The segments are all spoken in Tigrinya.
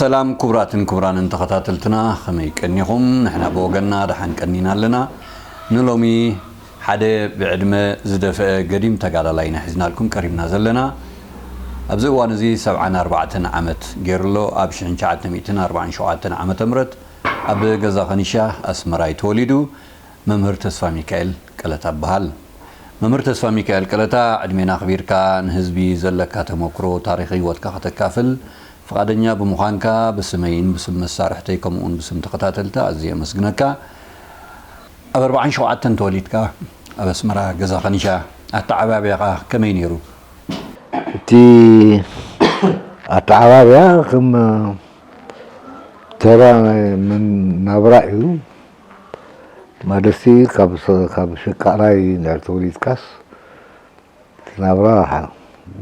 ሰላም ክቡራትን ክቡራንን ተኸታተልትና፣ ከመይ ቀኒኹም? ንሕና ብወገንና ደሓን ቀኒና ኣለና። ንሎሚ ሓደ ብዕድመ ዝደፍአ ገዲም ተጋዳላይ ኢና ሒዝናልኩም ቀሪብና ዘለና። ኣብዚ እዋን እዚ ሰብዓን ኣርባዕተን ዓመት ገይሩ ኣሎ። ኣብ ሽሕን ትሽዓተ ሚእትን ኣርባዓን ሸውዓተን ዓመተ ምህረት ኣብ ገዛ ኸኒሻ ኣስመራ እዩ ተወሊዱ። መምህር ተስፋ ሚካኤል ቀለታ እበሃል። መምህር ተስፋ ሚካኤል ቀለታ፣ ዕድሜና ኣኽቢርካ ንህዝቢ ዘለካ ተመክሮ፣ ታሪኽ ህይወትካ ከተካፍል ፍቓደኛ ብምዃንካ ብስመይን ብስም መሳርሕተይ ከምኡውን ብስም ተኸታተልቲ ኣዝየ የመስግነካ። ኣብ ኣርባዓን ሸውዓተን ተወሊድካ ኣብ ኣስመራ ገዛ ኸኒሻ፣ ኣተዓባብያኻ ከመይ ነይሩ? እቲ ኣተዓባብያ ከም ተራ ናይ መናብራ እዩ። ማለትሲ ካብ ሰ- ካብ ሸቃላይ እንድሕር ተወሊድካስ እቲ ናብራ ሓ-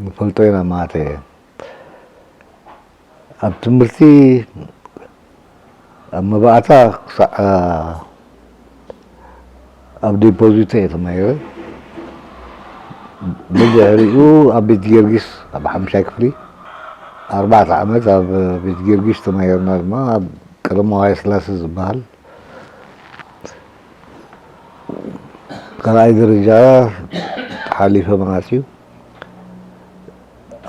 ንፈልጦ ኢና ማለት እየ። ኣብ ትምህርቲ ኣብ መባእታ ክሳዕ ኣብ ዲፖዚቶ እየ ተማሂረ። ብድሕሪኡ ኣብ ቤት ጊዮርጊስ ኣብ ሓምሻይ ክፍሊ ኣርባዕተ ዓመት ኣብ ቤት ጊዮርጊስ ተማሂርና ድማ ኣብ ቀዳማዊ ሃይለ ስላሴ ዝበሃል ካልኣይ ደረጃ ሓሊፈ ማለት እዩ።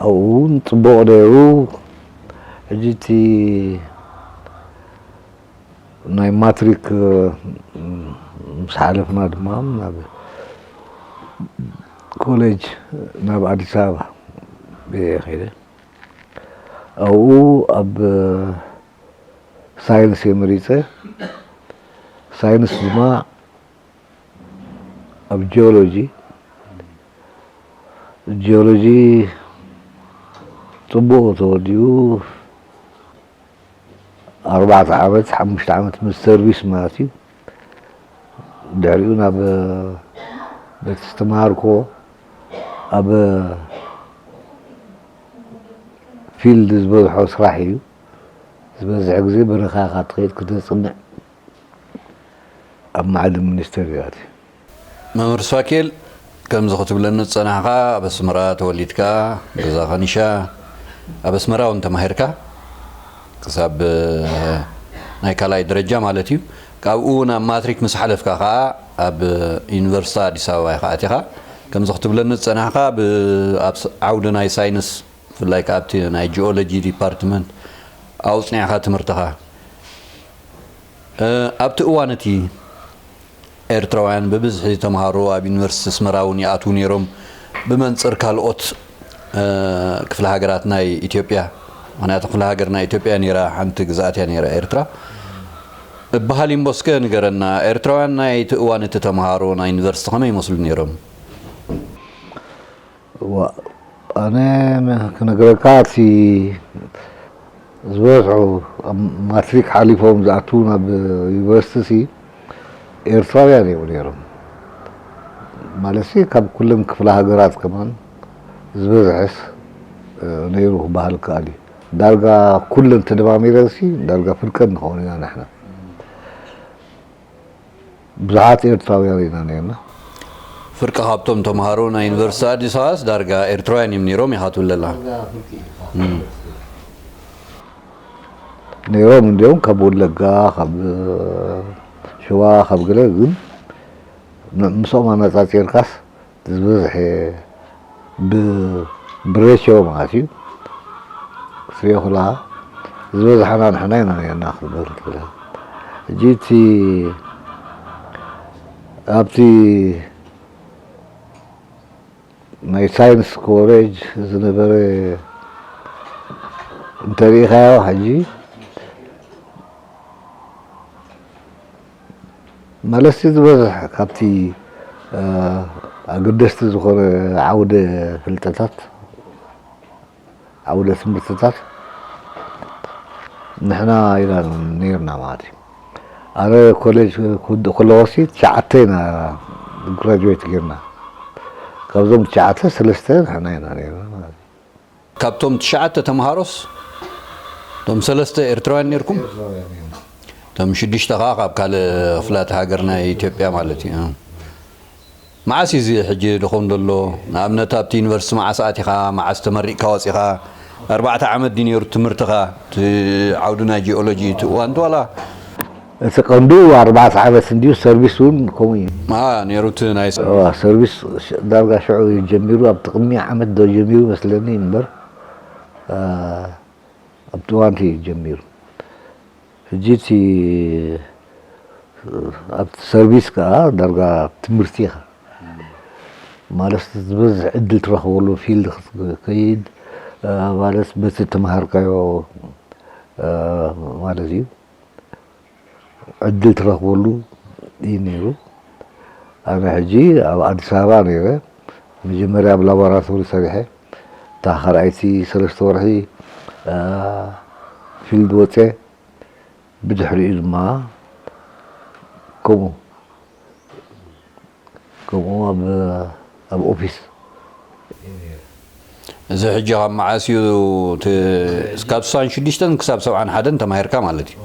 ኣብኡ እውን ፅቡቕ ነይሩ። ሕጂ እቲ ናይ ማትሪክ ምስ ሓለፍና ድማ ናብ ኮሌጅ ናብ ኣዲስ ኣበባ እየ ከይደ። ኣብኡ ኣብ ሳይንስ እየ መሪፀ። ሳይንስ ድማ ኣብ ጂኦሎጂ ጂኦሎጂ ፅቡቕ ተወዲኡ ኣርባዕተ ዓመት ሓሙሽተ ዓመት ምስ ሰርቪስ ማለት እዩ። ድሕሪኡ ናብ በቲ ዝተምሃርክዎ ኣብ ፊልድ ዝበዝሖ ስራሕ እዩ። ዝበዝሕ ግዜ በረኻ ኢኻ ትኸይድ ክተፅንዕ ኣብ መዓልቲ ሚኒስተር እዩ ኣትዩ። መምህር ስፋኬል፣ ከምዚ ክትብለኒ ዝጸናሕካ፣ ኣብ ኣስመራ ተወሊድካ፣ ገዛ ኸኒሻ፣ ኣብ ኣስመራ እውን ተማሂርካ ክሳብ ናይ ካልኣይ ደረጃ ማለት እዩ። ካብኡ ናብ ማትሪክ ምስ ሓለፍካ ከኣ ኣብ ዩኒቨርሲቲ ኣዲስ ኣበባ ኢኻ ኣቲኻ። ከምዚ ክትብለኒ ዝጸናሕካ፣ ብ- ኣብ ስ- ዓውዲ ናይ ሳይንስ፣ ብፍላይ ከኣ ኣብቲ ናይ ጂኦሎጂ ዲፓርትመንት ኣውጽኒዕካ ትምህርትኻ። ኣብቲ እዋን እቲ ኤርትራውያን ብብዝሒ ተምሃሮ ኣብ ዩኒቨርሲቲ ኣስመራ እውን ይኣትዉ ነይሮም፣ ብመንፅር ካልኦት ክፍለ ሃገራት ናይ ኢትዮጵያ። ምክንያቱ ክፍለ ሃገር ናይ ኢትዮጵያ ነይራ፣ ሓንቲ ግዝኣት እያ ነይራ ኤርትራ እበሃል እምቦ። እስከ ንገረና፣ ኤርትራውያን ናይቲ እዋን እቲ ተምሃሮ ናይ ዩኒቨርሲቲ ከመይ ይመስሉ ነይሮም? ኣነ ክነግረካ፣ እቲ ዝበዝሑ ኣብ ማትሪክ ሓሊፎም ዝኣትዉ ናብ ዩኒቨርሲቲ ሲ ኤርትራውያን እዮም ነይሮም። ማለት ሲ ካብ ኩለን ክፍለ ሃገራት ከማን ዝበዝሐስ ነይሩ ክበሃል ይከኣል እዩ። ዳርጋ ኩለን ተደማሚረን ሲ ዳርጋ ፍርቀን ንኸውን ኢና ንሕና። ብዙሓት ኤርትራውያን ኢና ነርና። ፍርቂ ካብቶም ተምሃሮ ናይ ዩኒቨርሲቲ ኣዲስ ኣበባስ ዳርጋ ኤርትራውያን እዮም ነይሮም ኢኻ ትብል ኣለኻ። ነይሮም እንዲኦም ካብ ወለጋ፣ ካብ ሸዋ፣ ካብ ገለ፣ ግን ምስኦም ኣነፃፂርካስ ዝበዝሐ ብሬሽዮ ማለት እዩ ክትሪኦ ከለካ ዝበዝሓና ንሕና ኢና ነርና ክትበል ትኽእል። ሕጂ እቲ ኣብቲ ናይ ሳይንስ ኮሌጅ ዝነበረ እንተሪኢኻዮ ሕጂ መለሲ ዝበዝሕ ካብቲ ኣገደስቲ ዝኾነ ዓውደ ፍልጠታት ዓውደ ትምህርትታት ንሕና ኢና ነርና ማለት እዩ። ኣነ ኮሌጅ ክወድእ ከለኹ ሲ ትሽዓተ ኢና ግራጁዌት ጌርና። ካብዞም ትሽዓተ ሰለስተ ንሕና ኢና ነርና ማለት እዩ። ካብቶም ትሽዓተ ተምሃሮስ እቶም ሰለስተ ኤርትራውያን ነርኩም? እቶም ሽዱሽተ ከዓ ካብ ካልእ ክፍላተ ሃገር ናይ ኢትዮጵያ ማለት እዩ። መዓስ እዩ እዚ ሕጂ ድኾን ዘሎ? ንኣብነት ኣብቲ ዩኒቨርሲቲ መዓስ ኣቲኻ? መዓስ ተመሪቕካ ወፂኻ? ኣርባዕተ ዓመት ድዩ ነይሩ ትምህርትኻ? እቲ ዓውዲ ናይ ጂኦሎጂ እቲ እዋን ዋላ? እቲ ቀንዱ ኣርባዕተ ዓመት እንድዩ። ሰርቪስ እውን ከምኡ እዩ። ነይሩ እቲ ናይ ሰርቪስ ዳርጋ ሽዑ እዩ ጀሚሩ። ኣብ ጥቕሚ ዓመት ዶ ጀሚሩ መስለኒ እምበር ኣብቲ እዋንቲ እዩ ጀሚሩ። ሕጂ እቲ ኣብቲ ሰርቪስ ከዓ ዳርጋ ትምህርቲ ኢኻ ማለት ዝበዝሕ ዕድል ትረኽበሉ ፊልድ ክትከይድ ማለት በቲ ተምሃርካዮ ማለት እዩ ዕድል ትረኽበሉ እዩ ነይሩ። ኣነ ሕጂ ኣብ ኣዲስ ኣበባ ነይረ። መጀመርያ ኣብ ላቦራቶሪ ሰሪሐ፣ እታ ካልኣይቲ ሰለስተ ወርሒ ፊልድ ወፀ። ብድሕሪኡ ድማ ከምኡ ከምኡ ኣብ ኣብ ኦፊስ እዚ ሕጂ ካብ መዓስ እዩ እቲ ካብ ስሳን ሽዱሽተን ክሳብ ሰብዓን ሓደን ተማሂርካ ማለት እዩ።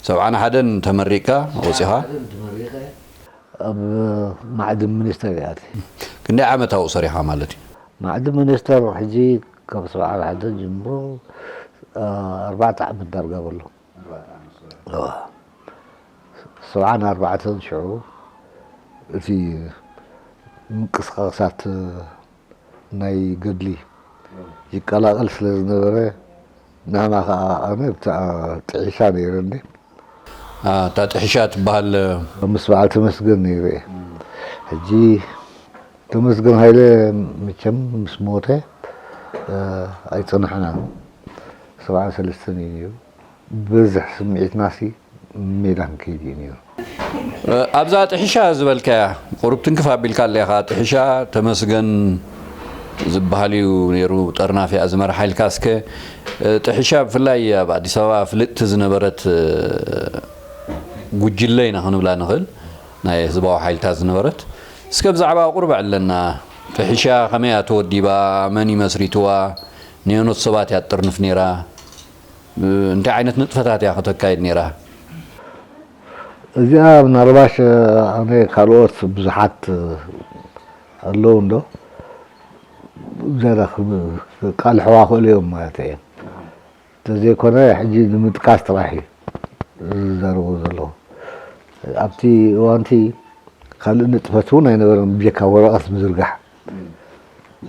ሰብዓን ሓደን ተመሪቅካ ወፂኻ። ኣብ ማዕድን ሚኒስተር እያ። ክንደይ ዓመት ኣብኡ ሰሪኻ ማለት እዩ? ማዕድን ሚኒስተር ሕጂ ካብ ሰብዓን ሓደን ጀምሮ ኣርባዕተ ዓመት ዳርጋ በሎ። ሰብዓን ኣርባዕተን ሽዑ እቲ ምንቅስቃሳት ናይ ገድሊ ይቀላቀል ስለ ዝነበረ ንዓና ከዓ ኣነ ብታ ጥሒሻ ነይረኒ። እታ ጥሒሻ ትበሃል ምስ በዓል ተመስገን ነይረ። ሕጂ ተመስገን ሃይለ መቸም ምስ ሞተ ኣይፀናሕናን። ሰብዓን ሰለስተን እዩ ነይሩ። ብዝሕ ስምዒትና ሲ ሜዳ ክንከይድ እዩ ነይሩ። ኣብዛ ጥሒሻ ዝበልካያ ቁሩብ ትንክፍ ኣቢልካ ኣለኻ። ጥሒሻ ተመስገን ዝበሃል እዩ ነይሩ ጠርናፊ እያ ዝመርሓ ኢልካ። እስከ ጥሒሻ ብፍላይ ኣብ ኣዲስ ኣበባ ፍልጥቲ ዝነበረት ጉጅለ ኢና ክንብላ ንኽእል፣ ናይ ህዝባዊ ሓይልታት ዝነበረት። እስከ ብዛዕባ ቁሩብ ዕለና። ጥሒሻ ከመይ እያ ተወዲባ? መን እዩ መስሪትዋ? ነየኖት ሰባት እያ ትጥርንፍ ነይራ? እንታይ ዓይነት ንጥፈታት እያ ከተካይድ ነይራ? እዚኣ ምናልባሽ ኣነ ካልኦት ብዙሓት ኣለዉ እንዶ ዝያዳ ክቃልሕዋ ክእሉ እዮም ማለት እየ። እንተዘይኮነ ሕጂ ንምጥቃስ ጥራሕ እዩ ዝዛረቦ ዘለኹ። ኣብቲ እዋንቲ ካልእ ንጥፈት እውን ኣይነበረን ብጀካ ወረቐት ምዝርጋሕ።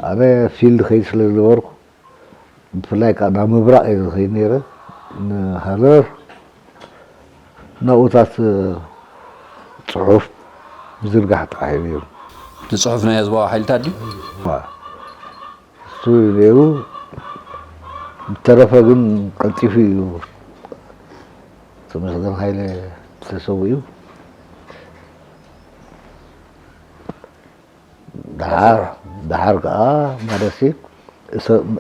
ኣነ ፊልድ ከይድ ስለ ዝነበርኩ ብፍላይ ከዓ ናብ ምብራቕ እየ ዝኸይድ ነይረ። ንሃረር ናብኡታት ፅሑፍ ምዝርጋሕ ጥራሕ እዩ ነይሩ። እቲ ፅሑፍ ናይ ህዝባዊ ሓይልታት ድዩ? እሱ ነይሩ። ብተረፈ ግን ቀልጢፉ እዩ ተመስገን ሃይለ ተሰዊኡ። ደሓር ደሓር ከዓ ማለት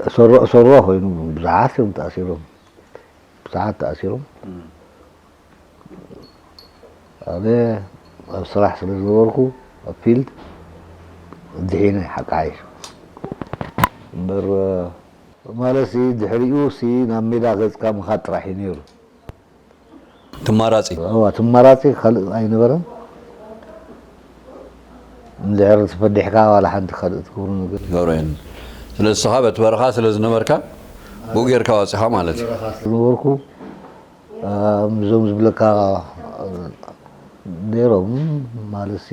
እሰሮ እሰሮ ኮይኑ ብዙሓት እዮም ተኣሲሮም። ብዙሓት ተኣሲሮም። ኣነ ኣብ ስራሕ ስለ ዝነበርኩ ኣብ ፊልድ ድሒነ ሓቂ ሓይሽ እምበር ማለት ድሕሪኡ ሲ ናብ ሜዳ ገፅካ ምኻድ ጥራሕ እዩ ነይሩ። ትማራፂ እዋ ትማራፂ ካልእ ኣይነበረን። እንድሕር ተፈዲሕካ ዋላ ሓንቲ ካልእ ትገብሮ ነገር ይገብረን። ስለዚ ንስኻ በቲ በረኻ ስለ ዝነበርካ ብኡ ጌርካ ወፂኻ ማለት እዩ። ዝነበርኩ እዞም ዝብለካ ነይሮም ማለት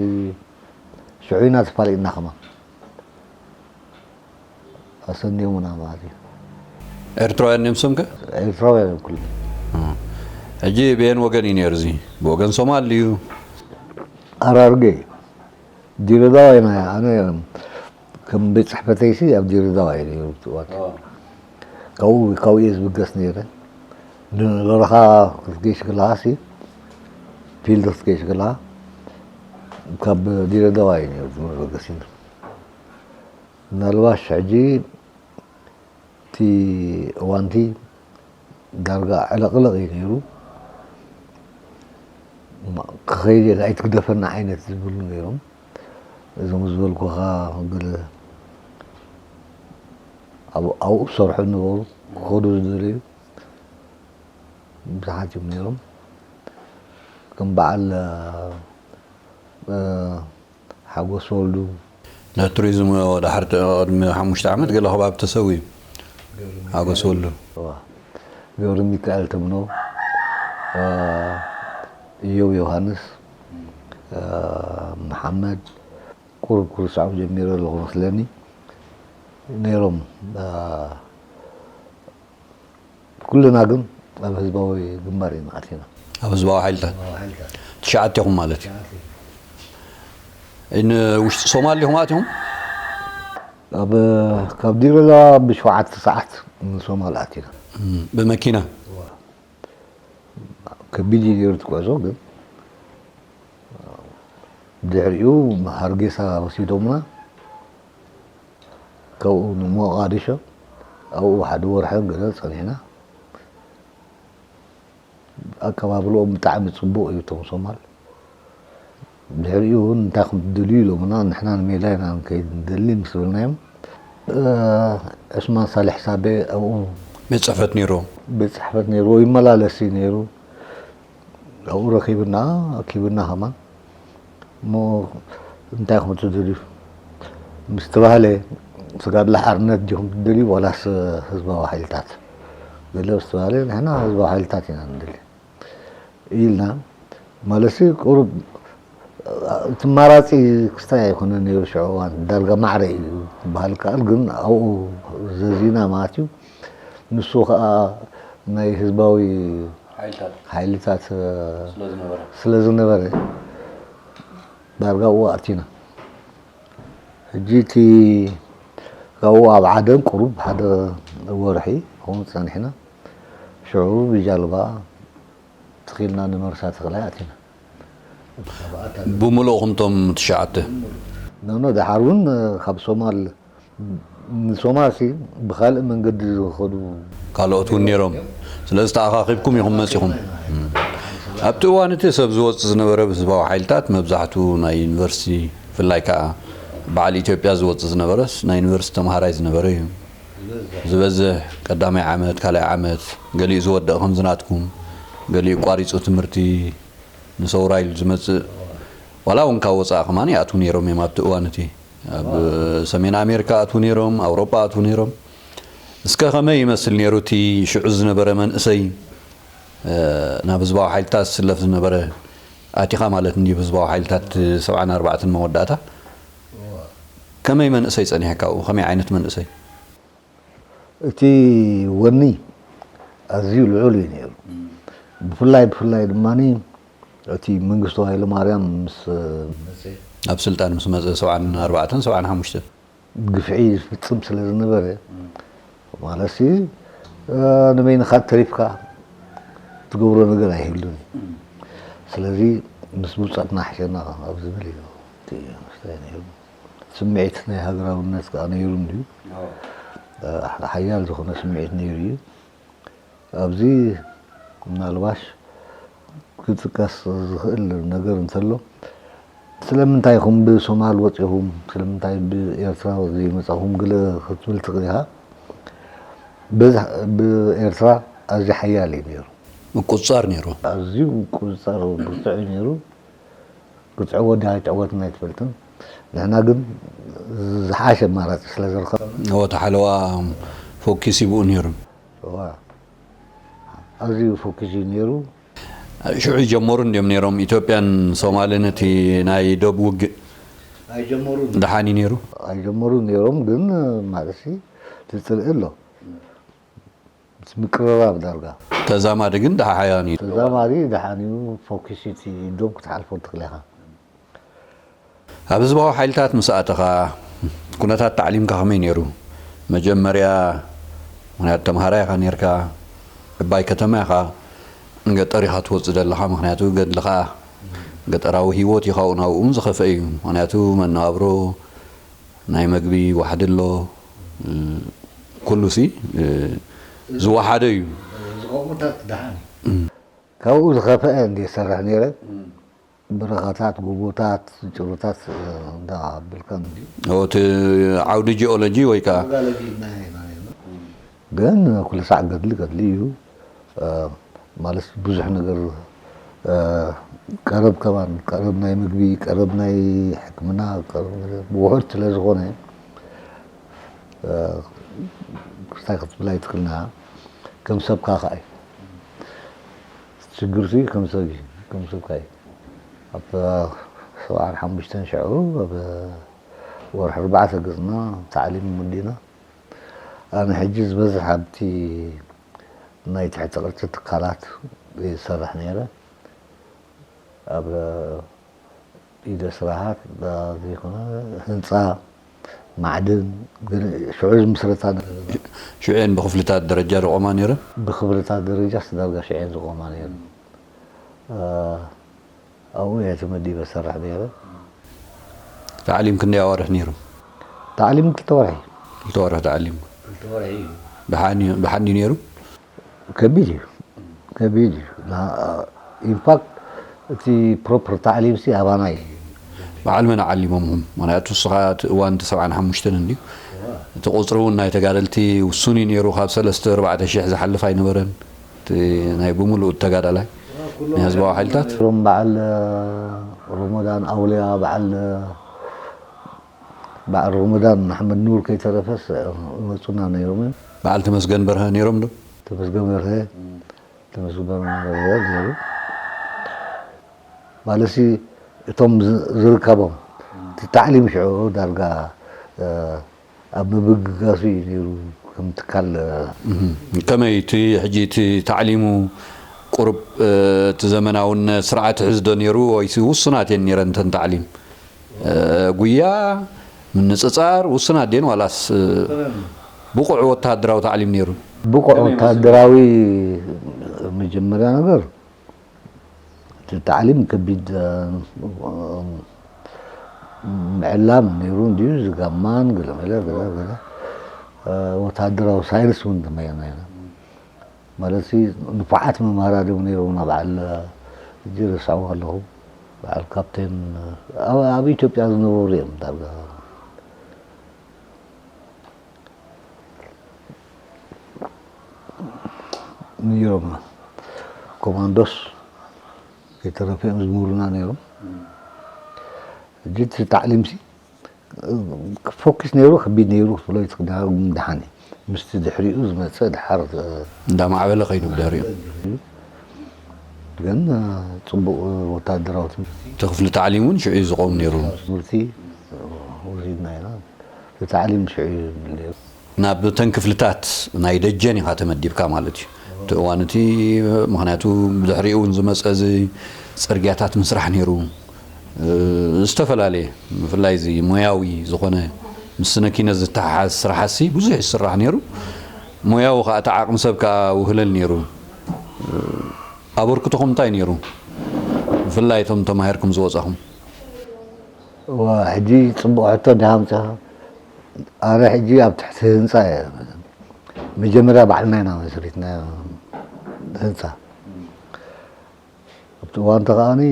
ሽዑ ኢና ተፋሊጥና ከማ ኣሰኒዮምና ማለት እዩ። ኤርትራውያን እዮም ስምከ? ኤርትራውያን እዮም ኩሉ። ሕጂ ብየን ወገን እዩ ነይሩ እዚ? ብወገን ሶማል እዩ? ኣራርጌ ዲሬዳዋ ኢና። ኣነ ከም ቤት ጽሕፈተይሲ ኣብ ዲሬዳዋ እዩ ነይሩ እቲ እዋን። ካብኡ ካብኡ እየ ዝብገስ ነይረ። ንበረኻ ክትገይሽ ከለኻሲ ፊልድ ክትገይሽ ከለኻ ካብ ዲሬዳዋ እዩ ነይሩ መበገሲና። ምናልባሽ ሕጂ እቲ እዋንቲ ዳርጋ ዕለቕለቕ እዩ ነይሩ። ክኸይድ ኣይትግደፈና ዓይነት ዝብሉ ነይሮም። እዞም ዝበልኩኻ ገለ ኣብኡ ዝሰርሑ ነበሩ ክኸዱ ዝደለዩ ብዙሓት እዮም ነይሮም። ከም በዓል ሓጎስ ወልዱ ናይ ቱሪዝም ድሓር ቅድሚ ሓሙሽተ ዓመት ገለ ከባቢ ተሰዊኡ። ሓጎስ ወሉ። ገብረ ሚካኤል ተምኖ፣ እዮብ ዮሃንስ፣ መሓመድ፣ ቁሩብ ክርሳዖም ጀሚረ ኣለኹ መስለኒ፣ ነይሮም። ኩልና ግን ኣብ ህዝባዊ ግንባር ኢና ኣቲና። ኣብ ህዝባዊ ሓይልታት ትሽዓተ ኢኹም ማለት እዩ። ንውሽጢ ሶማል ኢኹም ኣቲኹም? ኣብ ካብ ዲረላ ብሸውዓተ ሰዓት ንሶማል ኣቲና። ብመኪና? ከቢድ እዩ ነይሩ እቲ ጉዕዞ፣ ግን ድሕሪኡ ሃርጌሳ ወሲዶምና፣ ካብኡ ንሞቓዲሾ፣ ኣብኡ ሓደ ወርሕን ገለ ጸኒሕና። ኣቀባብልኦም ብጣዕሚ ጽቡቕ እዩ እቶም ሶማል። ድሕሪኡ እውን እንታይ ከም ትደልዩ ኢሎምና፣ ንሕና ንሜዳ ኢና ንከይድ ንደሊ ምስ በልናዮም፣ ዑስማን ሳልሕ ሳቤ ኣብኡ ቤት ጽሕፈት ነይሩ። ቤት ጽሕፈት ነይርዎ፣ ይመላለስ እዩ ነይሩ። ኣብኡ ረኺብና ኣኪብና ከማን። እሞ እንታይ ኢኹም ትደልዩ ምስ ተባህለ፣ ስጋድላ ሓርነት ዲኹም ትደልዩ ዋላስ ህዝባዊ ሓይልታት ገለ ምስ ተባህለ፣ ንሕና ህዝባዊ ሓይልታት ኢና ንደሊ ኢልና። ማለትሲ ቁሩብ እቲ ማራፂ ክስታይ ኣይኮነ ነይሩ ሽዑ እዋን፣ ዳርጋ ማዕረ እዩ ዝበሃል ከኣል፣ ግን ኣብኡ ዘዚና ማለት እዩ። ንሱ ከዓ ናይ ህዝባዊ ሓይልታት ስለ ዝነበረ ዳርጋ ኣብኡ ኣቲና። ሕጂ እቲ ካብኡ ኣብ ዓደን ቁሩብ ሓደ ወርሒ ከምኡ ጸኒሕና፣ ሽዑ ብጃልባ ትኺልና ንመርሳ ተኽላይ ኣቲና። ብምሉእኹም ቶም ትሽዓተ? ኖኖ፣ ደሓር እውን ካብ ሶማል ንሶማል ሲ ብኻልእ መንገዲ ዝኸዱ ካልኦት እውን ነይሮም። ስለዚ ተኣኻኺብኩም ኢኹም መጺኹም። ኣብቲ እዋን እቲ ሰብ ዝወጽእ ዝነበረ ብህዝባዊ ሓይልታት መብዛሕቱ ናይ ዩኒቨርሲቲ፣ ብፍላይ ከዓ በዓል ኢትዮጵያ ዝወጽእ ዝነበረስ ናይ ዩኒቨርሲቲ ተምሃራይ ዝነበረ እዩ ዝበዝሕ። ቀዳማይ ዓመት፣ ካልኣይ ዓመት፣ ገሊኡ ዝወደቕ ከምዚ ናትኩም፣ ገሊኡ ቋሪጹ ትምህርቲ ንሰውራ ኢሉ ዝመጽእ፣ ዋላ እውን ካብ ወጻኢ ከማን ይኣትዉ ነይሮም እዮም ኣብቲ እዋን እቲ። ኣብ ሰሜን ኣሜሪካ ኣትዉ ነይሮም፣ ኣውሮጳ ኣትዉ ነይሮም። እስከ ከመይ ይመስል ነይሩ እቲ ሽዑ ዝነበረ መንእሰይ ናብ ህዝባዊ ሓይልታት ዝስለፍ ዝነበረ? ኣቲኻ ማለት እንድዩ ህዝባዊ ሓይልታት ሰብዓን ኣርባዕተን መወዳእታ። ከመይ መንእሰይ ጸኒሕካ ኣብኡ? ከመይ ዓይነት መንእሰይ? እቲ ወኒ ኣዝዩ ልዑል እዩ ነይሩ። ብፍላይ ብፍላይ ድማ እቲ መንግስቱ ሃይለማርያም ምስ ኣብ ስልጣን ምስ መጸ ሰብዓን ኣርባዕተን ሰብዓን ሓሙሽተን። ግፍዒ ዝፍጽም ስለ ዝነበረ፣ ማለትሲ ንበይንኻ ተሪፍካ ትገብሮ ነገር ኣይህሉን። ስለዚ ምስ ብጾትና ሓሸና ኣብ ዝብል እዩ እቲ መስተ ነይሩ። ስምዒት ናይ ሃገራውነት ከዓ ነይሩ እንድዩ። ሓደ ሓያል ዝኾነ ስምዒት ነይሩ እዩ። ኣብዚ ምናልባሽ ክጥቀስ ዝኽእል ነገር እንተሎ፣ ስለምንታይ ኢኹም ብሶማል ወጺኹም፣ ስለምንታይ ብኤርትራ ዘይመጻኹም ገለ ክትብል ትኽእል ኢኻ። በዚ ብኤርትራ ኣዝዩ ሓያል እዩ ነይሩ። ምቁጽጻር ነይሩ። ኣዝዩ ምቁጽጻር ብርቱዕ እዩ ነይሩ። ክትዕወት ድያ ኣይትዕወትን ኣይትፈልጥን። ንሕና ግን ዝሓሸ ኣማራጺ ስለ ዝረኸብና። እወ፣ እቲ ሓለዋ ፎኪስ ይብኡ ነይሩ። እዋ፣ ኣዝዩ ፎኪስ እዩ ነይሩ። ሽዑ ይጀመሩ እንድዮም ነይሮም ኢትዮጵያን ሶማልን እቲ ናይ ዶብ ውግእ? ኣይጀመሩን። ደሓን እዩ ነይሩ። ኣይጀመሩን ነይሮም፣ ግን ማለትሲ ትጽልኢ ኣሎ። እቲ ምቅርራብ ዳርጋ። ተዛማዲ ግን ደሓያን እዩ። ተዛማዲ ደሓን እዩ። ፎኪስ እቲ ዶብ ክትሓልፎ ትኽእል ኢኻ። ኣብ ህዝባዊ ሓይልታት ምስ ኣተኻ ኩነታት ታዕሊምካ ከመይ ነይሩ? መጀመርያ ምኽንያቱ ተምሃራይ ኢኻ ነይርካ፣ ዕባይ ከተማ ኢኻ፣ ገጠር ኢኻ ትወጽእ ዘለኻ፣ ምኽንያቱ ገድልኻ ገጠራዊ ህይወት እዩ፣ ካብኡ ናብኡ እውን ዝኸፍአ እዩ። ምኽንያቱ መነባብሮ ናይ መግቢ ዋሕዲ ኣሎ፣ ኩሉ ሲ ዝወሓደ እዩ። ዝቐውምታት ደሓን እዩ። ካብኡ ዝኸፍአ እንደ ይሰርሕ ነይረ። በረኻታት፣ ጎቦታት፣ ጭሩታት እንዳበልካ እንዲ እቲ ዓውዲ ጂኦሎጂ ወይ ከዓ ግን ኩሉ ሳዕ ገድሊ ገድሊ እዩ። ማለት ብዙሕ ነገር ቀረብ ከማን፣ ቀረብ ናይ ምግቢ፣ ቀረብ ናይ ሕክምና፣ ቀረብ ውሑድ ስለ ዝኾነ ክስታይ ክትብል ኣይትኽእልና። ከም ሰብካ ከኣ እዩ። ሽግርሲ ከም ሰብ እዩ፣ ከም ሰብካ እዩ። ኣብ ሰብዓን ሓሙሽተን ሽዑ ኣብ ወርሒ ኣርባዕተ ገጽና ታዕሊም ወዲእና። ኣነ ሕጂ ዝበዝሕ ኣብቲ ናይ ትሕቲ ቅርጺ ትካላት ይሰርሕ ነይረ። ኣብ ኢደ ስራሓት ዘይኮነ ህንጻ፣ ማዕድን፣ ግን ሽዑ ዝምስረታ ነገር። ሽዑ እየን ብክፍልታት ደረጃ ዝቆማ ነይረን? ብክፍልታት ደረጃ ዳርጋ ሽዑ እየን ዝቆማ ነይረን። እ፣ ኣብኡ እየ ተመዲበ ሰርሕ ነይረ። ታዕሊም ክንደይ ኣዋርሕ ነይሩ? ታዕሊም ክልተ ወርሒ። ክልተ ወርሒ ታዕሊም። ክልተ ወርሒ እዩ። ደሓን እዩ፣ ደሓን እዩ ነይሩ? ከቢድ እዩ፣ ከቢድ እዩ። ኢንፋክት እቲ ፕሮፐር ታዕሊምሲ ኣባና እዩ። በዓል መን ዓሊሞምኹም? ምኽንያቱ ንስኻ እቲ እዋን እቲ ሰብዓን ሓሙሽተን እንድዩ። እቲ ቁጽሪ እውን ናይ ተጋደልቲ ውሱን እዩ ነይሩ። ካብ ሰለስተ ኣርባዕተ ሽሕ ዝሓልፍ ኣይነበረን። እቲ ናይ ብምሉእ ተጋዳላይ ናይ ህዝባዊ ሓይልታት። እዞም በዓል ሮሞዳን ኣውልያ፣ በዓል በዓል ሮሞዳን መሓመድ ኑር ከይተረፈስ ይመጹና ነይሮም እዮም። በዓል ተመስገን በርሀ ነይሮም ዶ? ተመስገን በርሀ፣ ተመስገን በርሀ ነይሩ። ማለትሲ እቶም ዝ-፣ ዝርከቦም እቲ ታዕሊም ሽዑ ዳርጋ፣ እ፣ ኣብ ምብግጋሱ እዩ ነይሩ ከም ትካል። እህ፣ ከመይ እቲ ሕጂ እቲ ታዕሊሙ ቁሩብ፣ እ፣ እቲ ዘመናውነት ስርዓት ይሕዝ ዶ ነይሩ ወይሲ ውሱናት እየን ነይረን እተን ታዕሊም? እ፣ ጉያ፣ ምንጽጻር፣ ውሱናት ድየን ዋላስ፣ እ፣ ብቑዕ ወተሃደራዊ ታዕሊም ነይሩ? ብቑዕ ወተሃደራዊ መጀመርያ ነገር እቲ ታዕሊም ከቢድ፣ እ፣ ምዕላም ነይሩ እንድዩ፣ ዝጋማን ገለመለ ገለ ገለ፣ እ፣ ወተሃደራዊ ሳይንስ እውን ተመያና ኢና። ማለትሲ ንፉዓት መምሃራን እዮም ነይሮምና። በዓል፣ ሕጂ ረሳዕዎ ኣለኹ። በዓል ካፕቴን፣ ኣብ፣ ኣብ ኢትዮጵያ ዝነበሩ እዮም ዳርጋ ነይሮምና። ኮማንዶስ ከይተረፈ እዮም ዝምህሩና ነይሮም። ሕጂ እቲ ታዕሊምሲ ፎኪስ ነይሩ፣ ከቢድ ነይሩ ክትብሎ ይትኽእል፣ ግን ደሓን እዩ። ምስቲ ድሕሪኡ ዝመጸ ድሓር፣ እ፣ እንዳማዕበለ ከይዱ ብድሕሪኡ። ግን፣ እ፣ ጽቡቕ ወታደራዊ ትምህርቲ። እቲ ክፍሊ ታዕሊም እውን ሽዑ እዩ ዝቐውም ነይሩ። ትምህርቲ ወሲድና ኢና። እቲ ታዕሊም ሽዑ እዩ ነይሩ። ናብ እተን ክፍልታት ናይ ደጀን ኢኻ ተመዲብካ ማለት እዩ። እቲ እዋን እቲ፣ ምኽንያቱ ብድሕሪኡ እውን ዝመጸ እዚ ጽርግያታት ምስራሕ ነይሩ። እ፣ ዝተፈላለየ፣ ብፍላይ እዚ ሞያዊ ዝኾነ ምስ ስነ ኪነት ዝተሓሓዝ ስራሓሲ ብዙሕ ይስራሕ ነይሩ። ሞያዊ ከኣ እቲ ዓቕሚ ሰብ ከኣ ውህለል ነይሩ። እ፣ ኣበርክቶኹም እንታይ ነይሩ? ብፍላይ እቶም ተማሂርኩም ዝወጻኹም። እዋ፣ ሕጂ ጽቡቕ ሕቶ እንዲኻ ኣምጺኻ። ኣነ ሕጂ ኣብ ትሕቲ ህንጻ እየ። መጀመርያ ባዕልና ኢና መስሪትና ህንጻ። ኣብቲ እዋን ተኸኣኒ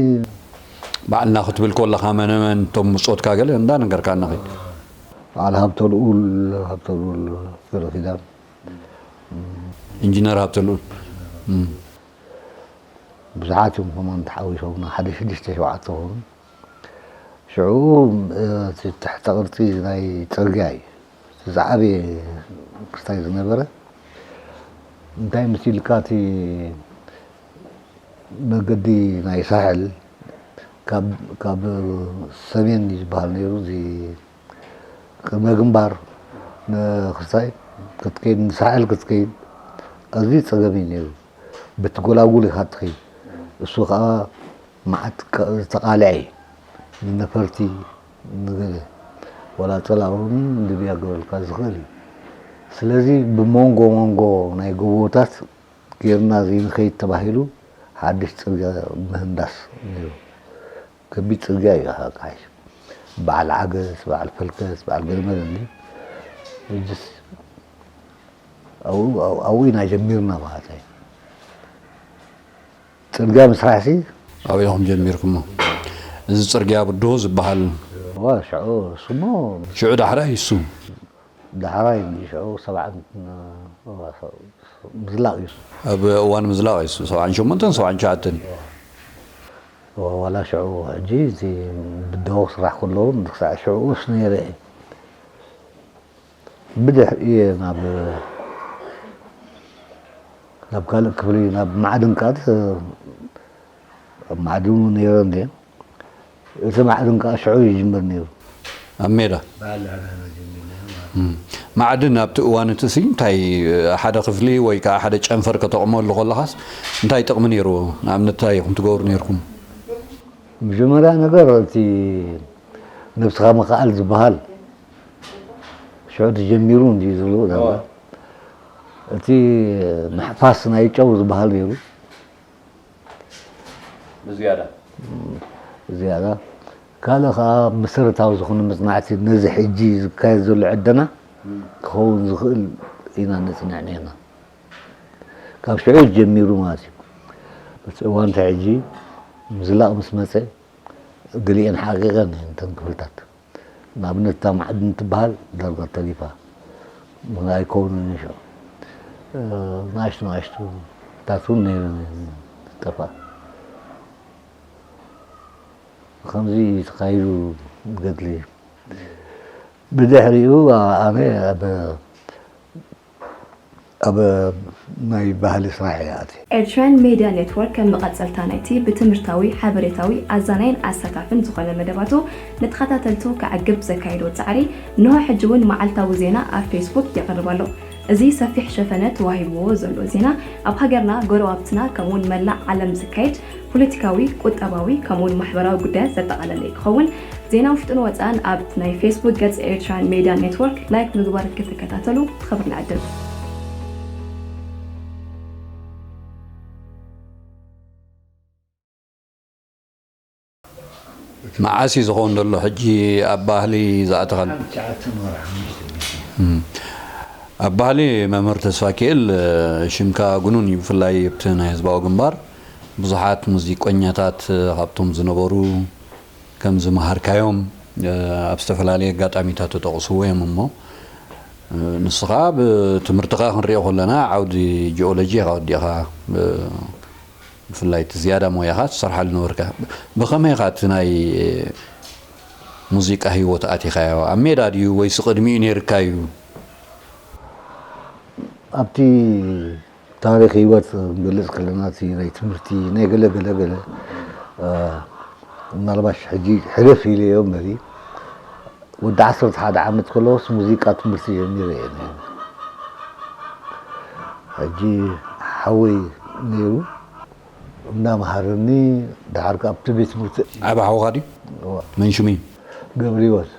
ባዕልና ክትብል ከለኻ መነ መን እቶም ብጾትካ ገለ እንዳነገርካና ኸይድ። በዓል ሃብተልኡል፣ ሃብተልኡል ገብረኪዳን። ኢንጂነር ሃብተልኡል። እም። ብዙሓት እዮም ከማን ተሓዊሶምና፣ ሓደ ሽዱሽተ ሸውዓተ ኾኑ። ሽዑ፣ እ፣ እቲ ትሕተ ቅርጺ ናይ ጽርግያ እዩ። እቲ ዝዓበየ ክስታይ ዝነበረ። እንታይ ምስ ኢልካ፣ እቲ መገዲ ናይ ሳሕል ካብ፣ ካብ ሰሜን እዩ ዝበሃል ነይሩ፣ እዚ ቅድመ ግንባር ንክስታይ ክትከይድ፣ ንሳሕል ክትከይድ ኣዝዩ ጸገም እዩ ነይሩ። በቲ ጎላጉል ኢኻ ትኸይድ። እሱ ኸኣ መዓት ካ-፣ ዝተቓልዐ እዩ። ንነፈርቲ፣ ንገለ፣ ወላ ጸላእውን ልብያ ክገብረልካ ዝኽእል እዩ። ስለዚ ብመንጎ መንጎ ናይ ጎቦታት ጌርና ዘይንኸይድ ተባሂሉ ሓድሽ ጽርግያ ምህንዳስ ነይሩ። ከቢድ ጽርግያ እዩ፣ ኣቃይሽ። በዓል ዓገስ፣ በዓል ፈልከስ፣ በዓል ገለመለ እንድዩ። ሕጅስ ኣብኡ፣ ኣብኡ ኢና ጀሚርና ማለት እዩ። ጽርግያ ምስራሕሲ። ኣበይ ኢኹም ጀሚርኩሞ? እዚ ጽርግያ ብድሆ ዝበሃል። እዋ፣ ሽዑ እሱሞ። ሽዑ ዳሕራይ እሱ። ዳሕራይ እንዲ ሽዑ ሰብዓን፣ እዋ፣ ምዝላቕ እዩ እሱ። ኣብ እዋን ምዝላቕ እዩ እሱ፣ ሰብዓን ሸሞንተን ሰብዓን ትሽዓተን። እዋ፣ ዋላ ሽዑ ሕጂ እቲ ብድሆ ክስራሕ ከሎ እውን ክሳዕ ሽዑ እሱ ነይረ እዩ። ብድሕሪኡ እየ ናብ ናብ ካልእ ክፍሊ፣ ናብ ማዕድን ከኣ፣ ኣብ ማዕድን እውን ነይረ እንድየ። እቲ ማዕድን ከኣ ሽዑ ይጅምር ነይሩ። ኣብ ሜዳ? እም። ማዕድን ኣብቲ እዋን እቲ ሲ እንታይ፣ ሓደ ክፍሊ ወይ ከኣ ሓደ ጨንፈር ከተቑመሉ ከለኻስ እንታይ ጥቕሚ ነይርዎ? ንኣብነት እንታይ ኢኹም ትገብሩ ነይርኩም? መጀመርያ ነገር እቲ ነብስኻ ምኽኣል ዝበሃል ሽዑ ተጀሚሩ እንድዩ ዝብሉ ነበር። እቲ ምሕፋስ ናይ ጨው ዝበሃል ነይሩ። ብዝያዳ። ዝያዳ። ካልእ ኸዓ መሰረታዊ ዝኾነ መጽናዕቲ ነዚ ሕጂ ዝካየድ ዘሎ ዕደና እም። ክኸውን ዝኽእል ኢና ነጽንዕ ነርና። ካብ ሽዑ ጀሚሩ ማለት እዩ። እቲ እዋን እቲ ሕጂ ምዝላቕ ምስ መጸ፣ ገሊአን ሓቒቐን እየን እተን ክፍልታት። ንኣብነት፣ እታ ማዕድን ትበሃል ዳርጋ ተሪፋ። ምኽንያት ኣይከውንን እዩ ሽዑ። እ፣ ንኣሽቱ ንኣሽቱ ታት እውን ነይረን እየን ዝጠፍኣ። ከምዚ እዩ ተኻይዱ ገድሊ። ብድሕሪኡ ኣነ ኣብ፣ ኣብ ናይ ባህሊ ስራሕ እየ ኣትየ። ኤርትራን ሜድያ ኔትወርክ ከም መቐጸልታ ናይቲ ብትምህርታዊ፣ ሓበሬታዊ፣ ኣዛናይን ኣሳታፍን ዝኾነ መደባቱ ንተኸታተልቱ ከዕግብ ዘካየዶ ጻዕሪ፣ እንሆ ሕጂ እውን መዓልታዊ ዜና ኣብ ፌስቡክ የቕርብ ኣሎ። እዚ ሰፊሕ ሸፈነ ተዋሂብዎ ዘሎ ዜና፣ ኣብ ሃገርና፣ ጎረባብትና፣ ከምኡውን መላእ ዓለም ዝካየድ ፖለቲካዊ፣ ቁጠባዊ፣ ከምኡውን ማሕበራዊ ጉዳያት ዘጠቓለለ ክኸውን። ዜና ውሽጥን ወጻእን ኣብ ናይ ፌስቡክ ገጽ ኤርትራን ሜድያ ኔትወርክ ላይክ ምግባር ክትከታተሉ ብኽብሪ ንዕድም። መዓስ እዩ ዝኸውን ዘሎ ሕጂ ኣብ ባህሊ ዝኣተኻሉ? ትሽዓተ ወርሒ፣ ሓሙሽተ ግዜ። እም። ኣብ ባህሊ፣ መምህር ተስፋኪኤል፣ ሽምካ ግኑን እዩ፣ ብፍላይ ኣብቲ ናይ ህዝባዊ ግንባር ብዙሓት ሙዚቀኛታት ካብቶም ዝነበሩ ከም ዝመሃርካዮም፣ እ፣ ኣብ ዝተፈላለየ ኣጋጣሚታት ተጠቕስዎ እዮም እሞ፣ እ፣ ንስኻ ብትምህርትኻ ክንሪኦ ከለና ዓውዲ ጂኦሎጂ ኢኻ ወዲእኻ፣ ብ-፣ ብፍላይ እቲ ዝያዳ ሞያኻ ትሰርሓሉ ነበርካ። ብኸመይ ኢኻ እቲ ናይ ሙዚቃ ህይወት ኣቲኻዮ? ኣብ ሜዳ ድዩ ወይስ ቅድሚኡ ነይርካ እዩ? ኣብቲ ታሪኽ ህይወት ክንገልጽ ከለና፣ እቲ ናይ ትምህርቲ፣ ናይ ገለ ገለ ገለ፣ እ፣ ምናልባሽ ሕጂ ሕልፍ ኢለዮ እምበሪ፣ ወዲ ዓሰርተ ሓደ ዓመት ከለኹስ ሙዚቃ ትምህርቲ ጀሚረ እየ ነይረ። ሕጂ ሓወይ ነይሩ፣ እንዳምሃረኒ፣ ደሓር ከኣ ኣብቲ ቤት ትምህርቲ። ዓቢ ሓውኻ ድዩ? እዋ። መን ሽሙ እዩ? ገብረህይወት።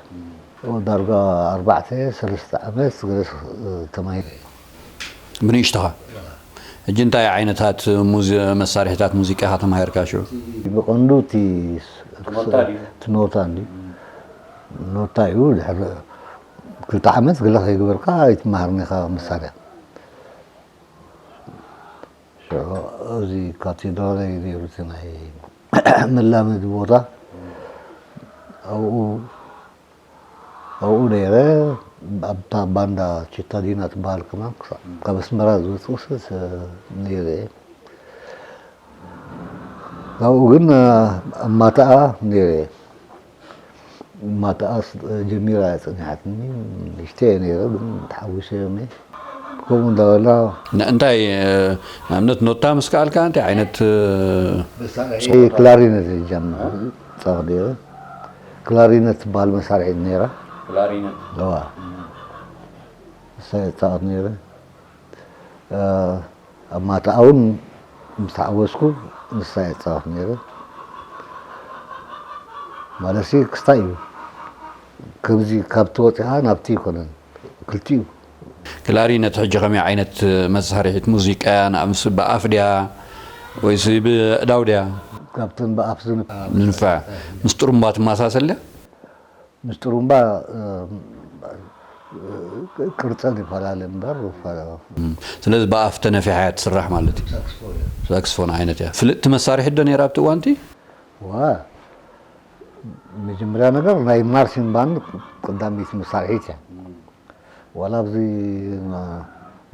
እዎ፣ ዳርጋ ኣርባዕተ፣ ሰለስተ ዓመት ገለ ተማሂረ። ብንእሽተኻ? ሕጂ እንታይ ዓይነታት ሙዚ-፣ መሳርሒታት ሙዚቃ ኢኻ ተማሂርካ ሽዑ? ብቐንዱ እቲ ኖታ ድዩ? እቲ ኖታ እንድዩ። ኖታ እዩ። ድሕሪ ክልተ ዓመት ገለ ከይገበርካ ኣይትመሃርን ኢኻ መሳርያ። ሽዑ ኣብዚ ካቴድራል እዩ ነይሩ እቲ ናይ መላመዲ ቦታ። ኣብኡ፣ ኣብኡ ነይረ። ኣብታ ባንዳ ቺታዲና ትበሃል ከማን ክሳዕ ካብ ኣስመራ ዝወፅኡስ ነይረ እየ። ካብኡ ግን ኣብ ማታኣ ነይረ እየ። ማታኣስ ጀሚራ እያ ጸኒሓትኒ። ንእሽተይ እየ ነይረ፣ ግን ተሓጒሰ እየ። ከምኡ እንዳበልና ን-፣ እንታይ፣ እ፣ ንኣብነት ኖታ ምስ ከኣልካ እንታይ ዓይነት፣ እ፣ መሳርሒ? ክላሪነት እየ ጀሚረ፣ ጻወት ነይረ። ክላሪነት ትበሃል መሳርሒት ነይራ። ክላሪነት? እዋ። እም። እሳ እየ ጻወት ነይረ። እ፣ ኣብ ማታኣ እውን ምስ ተሓወስኩ ንሳ እየ እጻወት ነይረ። ማለትሲ ክስታይ እዩ። ከምዚ ካብቲ ወጺኻ ናብቲ ኣይኮነን። ክልቲኡ። ክላሪነት ሕጂ ከመይ ዓይነት መሳርሒት ሙዚቃ እያ? ንኣምስ-፣ ብኣፍ ድያ ወይስ ብኣእዳው ድያ? ካብተን ብኣፍ ዝንፋ። ዝንፋ። ምስ ጥሩምባ ትመሳሰል ድያ? ምስ ጥሩምባ፣ እ፣ ቅርጸን ይፈላለ እምበር፣ ይፈላለ። እም፣ ስለዚ ብኣፍ ተነፊሓ እያ ትስራሕ ማለት እዩ። ሳክስፎን እያ። ሳክስፎን ዓይነት እያ። ፍልጥቲ መሳርሒት ዶ ነይራ ኣብቲ እዋንቲ? ዋ፣ መጀመርያ ነገር ናይ ማርቺንግ ባንድ ቀዳመይቲ መሳርሒት እያ። እም። ዋላ ኣብዚ ና-፣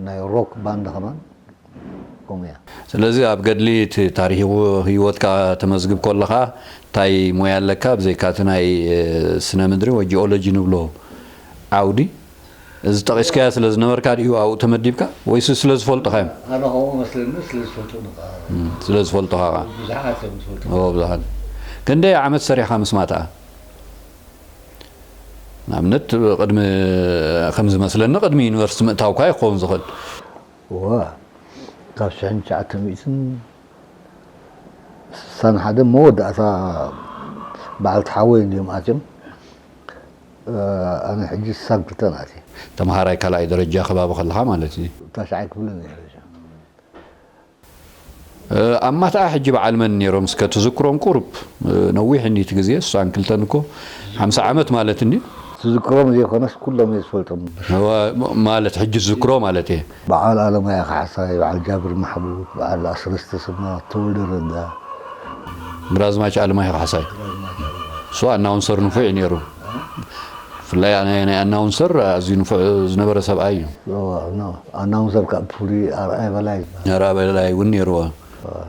ናይ ሮክ ባንድ ከማን ከምኡ እያ። ስለዚ ኣብ ገድሊ እቲ ታሪኽ ህይወትካ ተመዝግብ ከለኻ እንታይ ሞያ ኣለካ? ብዘይካ እቲ ናይ፣ እ፣ ስነ ምድሪ ወይ ጂኦሎጂ ንብሎ ዓውዲ፣ እዚ ጠቒስካያ ስለ ዝነበርካ ድዩ ኣብኡ ተመዲብካ ወይስ ስለ ዝፈልጡኻ እዮም? ኣነ ከምኡ መስለኒ፣ ስለ ዝፈልጡኒ ከዓ። እም፣ ስለ ዝፈልጡኻ ኸዓ። ብዙሓት እዮም ዝፈልጡ። ኦ፣ ብዙሓት። ክንደይ ዓመት ሰሪሕካ ምስ ማትኣ? ንኣብነት፣ ቅድሚ፣ ከም ዝመስለኒ፣ ቅድሚ ዩኒቨርሲቲ ምእታውካ ይኸውን ዝኽእል። እወ፣ ካብ ሽሕን ትሽዓተ ሚእትን ስሳን ሓደን መወዳእታ በዓልቲ ሓወይ እንድዮም ኣትዮም። ኣነ ሕጂ ስሳን ክልተን ኣትየ። ተምሃራይ ካልኣይ ደረጃ ከባቢ ከለኻ ማለት እዩ። ታሽዓይ ክፍሊ ነይረ። ኣብ ማትኣ ሕጂ በዓል መን ነይሮም? እስከ ትዝክሮም ቁሩብ? ነዊሕ እንዲ እቲ ግዜ፣ ስሳን ክልተን እኮ ሓምሳ ዓመት ማለት እንዲ። ትዝክሮም ዘይኮነስ ኩሎም እየ ዝፈልጦም። እወ፣ ማለት ሕጂ ትዝክሮ ማለት እየ። በዓል ኣለማያ ካሕሳይ፣ በዓል ጃብር ማሕሙድ፣ በዓል ኣስረስ ተሰማ፣ ተወልደ ረዳ። ግራዝማች ኣለማያ ካሕሳይ። እሱ ኣናውንሰር ንፉዕ እዩ ነይሩ። ብፍላይ ናይ፣ ናይ ኣናውንሰር ኣዝዩ ንፉዕ ዝነበረ ሰብኣይ እዩ። እወ፣ ኖ፣ ኣናውንሰር ካብ ፍሉይ ኣርኣያ በላይ። ኣርኣያ በላይ እውን ነይርዎ።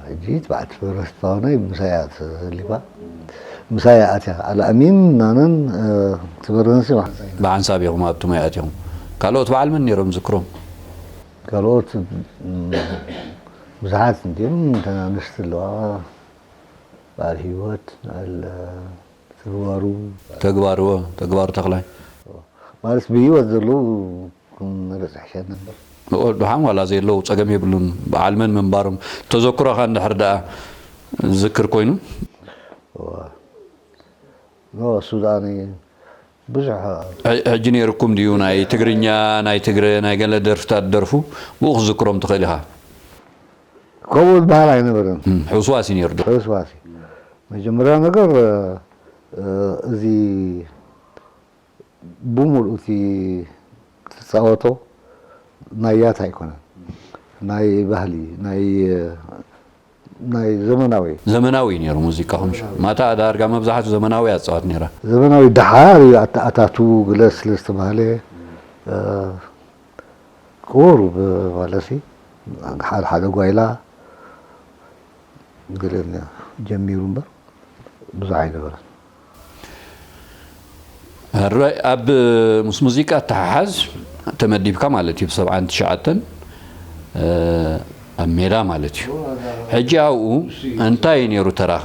ሕጂ ትባዕ ትፈረስ ተዋናይ ምሳይ እያ ትህልዋ። ምሳይ እያ ኣትያ። ኣልኣሚን ናነን፣ እ፣ ትበረንሲ ማሕፀን። ብሓንሳብ ኢኹም ኣብቲ ሞያ ኣትዮም። ካልኦት በዓል መን ነይሮም ዝክሮም? ካልኦት፣ እም፣ ብዙሓት እንድዮም፣ እተን ኣንስቲ ኣለዋ። በዓል ህይወት፣ በዓል፣ እ፣ ተግባሩ። ተግባርዎ፣ ተግባሩ ተኽላይ። ማለት ብህይወት ዘለዉ ክንመርጽ ይሕሸና እምበር። ኦ፣ ድሓን ዋላ ዘየለዉ ጸገም የብሉን። በዓል መን ምንባሮም ተዘክሮኻ እንድሕር ደኣ ዝዝክር ኮይኑ። እዋ። ኖ፣ እሱ ደኣ ኒ-፣ ብዙሕ ሕጂ ነይርኩም ድዩ ናይ ትግርኛ፣ ናይ ትግረ፣ ናይ ገለ ደርፍታት ደርፉ ብኡ ክትዝክሮም ትኽእል ኢኻ? ከምኡ ዝበሃል ኣይነበረን። እም፣ ሕውስዋስ እዩ ነይሩ ዶ? ሕውስዋስ እዩ። መጀመርያ ነገር፣ እ፣ እዚ ብምሉኡ እቲ ትጻወቶ ናይ ያታ ኣይኮነን። ናይ ባህሊ፣ ናይ፣ ናይ ዘመናዊ። ዘመናዊ እዩ ነይሩ ሙዚቃኹም። ማታ ዳርጋ መብዛሕቱ ዘመናዊ ኣጻዋት ነይራ። ዘመናዊ ደሓር እዩ ኣተኣታቱ ግለ ስለ ዝተባህለ፣ እ፣ ቁሩብ ማለትሲ ሓደ ሓደ ጓይላ ገለ ጀሚሩ እምበር ብዙሕ ኣይነበረን። ሕራይ ኣብ ምስ ሙዚቃ ኣተሓሓዝ ተመዲብካ ማለት እዩ፣ ብሰብዓን ትሽዓተን ኣብ ሜዳ ማለት እዩ። ሕጂ ኣብኡ እንታይ እዩ ነይሩ ተራኻ?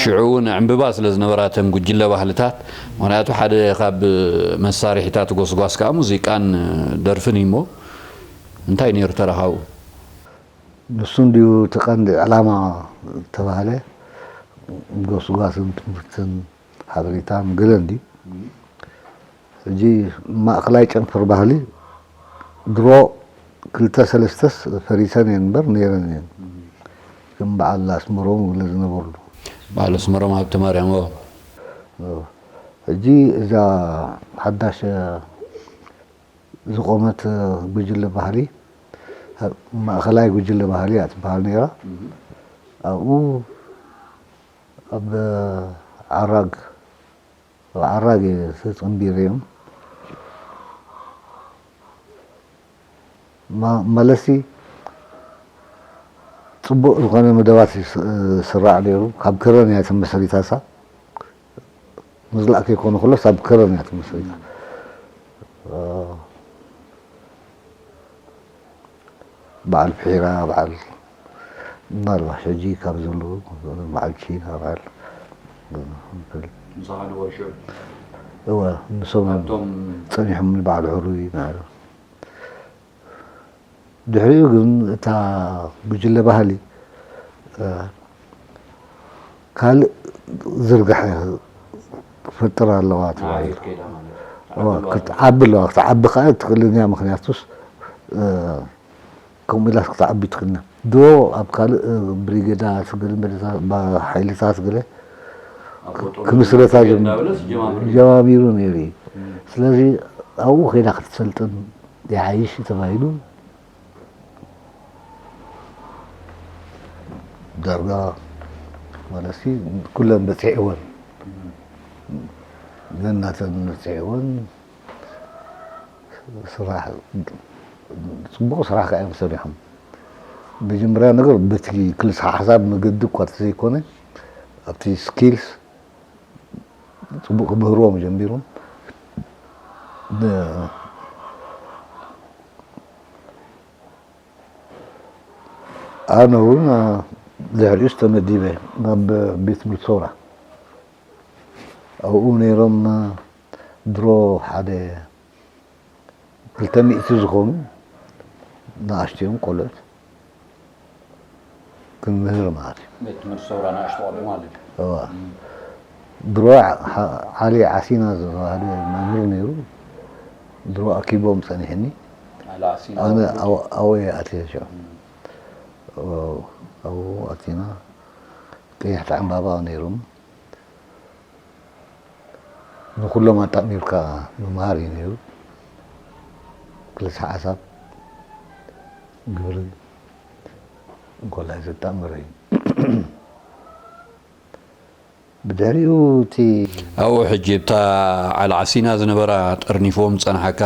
ሽዑ እውን ዕምብባ ስለ ዝነበራ እተን ጉጅለ ባህልታት፣ ምኽንያቱ ሓደ ካብ መሳርሒታት ጎስጓስ ከዓ ሙዚቃን ደርፍን እዩ እሞ፣ እንታይ ነይሩ ተራኻ ኣብኡ? ንሱ እንድዩ እቲ ቀንዲ ዕላማ ተባህለ፣ ጎስጓስን ትምህርትን ሓበሬታን ገለን ድዩ? ሕጂ ማእኸላይ ጨንፈር ባህሊ ድሮ ክልተ ሰለስተስ ፈሪሰን እየን እምበር ነይረን እየን። ከም በዓል ኣስመሮም ገለ ዝነበርሉ። በዓል ኣስመሮም ሃብተማርያም፣ ኦ። ሕጂ እዛ ሓዳሽ ዝቖመት ጉጅለ ባህሊ፣ ማእኸላይ ጉጅለ ባህሊ እያ ትበሃል ነይራ። ኣብኡ ኣብ ዓራግ፣ ኣብ ዓራግ እየ ተጸንቢረዮም። ማ-፣ ማለትሲ ጽቡቕ ዝኾነ መደባት ይስ-፣ ይስራዕ ነይሩ። ካብ ከረን እያ ተመስሪታሳ። ምዝላእ ከይኮነ ከሎስ ኣብ ከረን እያ ተመስሪታ። በዓል ፊሒራ፣ በዓል ምናልባት ሕጂ ካብ ዘለዉ በዓል ቺና፣ በዓል ምሳኻ ነበሩ ሽዑ? እወ፣ ንሶም እዮም ካብቶም ጸኒሖም፣ በዓል ሕሩይ፣ በዓል ድሕሪኡ ግን እታ ጉጅለ ባህሊ፣ እ፣ ካልእ ዝርግሐ ክፈጥር ኣለዋ ተባሂሉ። ከይዳ ማለት እዋ፣ ክትዓቢ ኣለዋ። ክትዓቢ ከዓ ትኽእልን እያ። ምኽንያቱስ፣ እ፣ ከምኡ ኢላስ ክትዓቢ ትኽእልን እያ። ድሮ ኣብ ካልእ፣ እ፣ ብሪጌዳት፣ ገለ መደታት፣ ባ-፣ ሓይልታት ገለ ኣብ ወጦ ክምስረታ ከይድ ጀም-፣ እንዳበለስ ጀማምሩ። ጀማሚሩ ነይሩ እዩ። እም። ስለዚ ኣብኡ ከይዳ ክትሰልጥን ይሓይሽ ተባሂሉ። ዳርጋ ማለትሲ ኩለን በፂዕወን፣ ነናተን በፂዕወን ስራሕ፣ ፅቡቕ ስራሕ ከዓ እዮም ሰሪሖም። መጀመርያ ነገር በቲ ክልስ ሓሳብ መገዲ እኳ ተዘይኮነ ኣብቲ ስኪልስ ፅቡቕ ክምህርዎም ጀሚሮም። ኣነ እውን ድሕሪኡስ ተመዲበ ናብ ቤት ትምህርቲ ሰውራ። ኣብኡ ነይሮም ድሮ ሓደ ክልተ ሚእቲ ዝኾኑ ንኣሽቱ እዮም ቆልዑት ክንምህር ማለት እዩ። ቤት ትምህርቲ ሰውራ ንኣሽቱ ቆልዑ ማለት እዩ። እዋ። ድሮ ዓሊ ዓሲና ዝተባህለ መምህር ነይሩ። ድሮ ኣኪቦም ጸኒሕኒ። ዓሊ ዓሲና ኣነ ኣብኡ እየ ኣትየ። ኣብኡ ኣቲና ቀያሕቲ ዕምባባ ነይሮም። ንኩሎም ኣጣሚርካ ምምሃር እዩ ነይሩ። ክልተ ሓሳብ፣ ግብሪ፣ እንኮላይ ዘጣምር እዩ። ብድሕሪኡ እቲ ኣብኡ ሕጂ እታ ዓሊ ዓሲና ዝነበራ ጠርኒፍዎም ዝጸንሓካ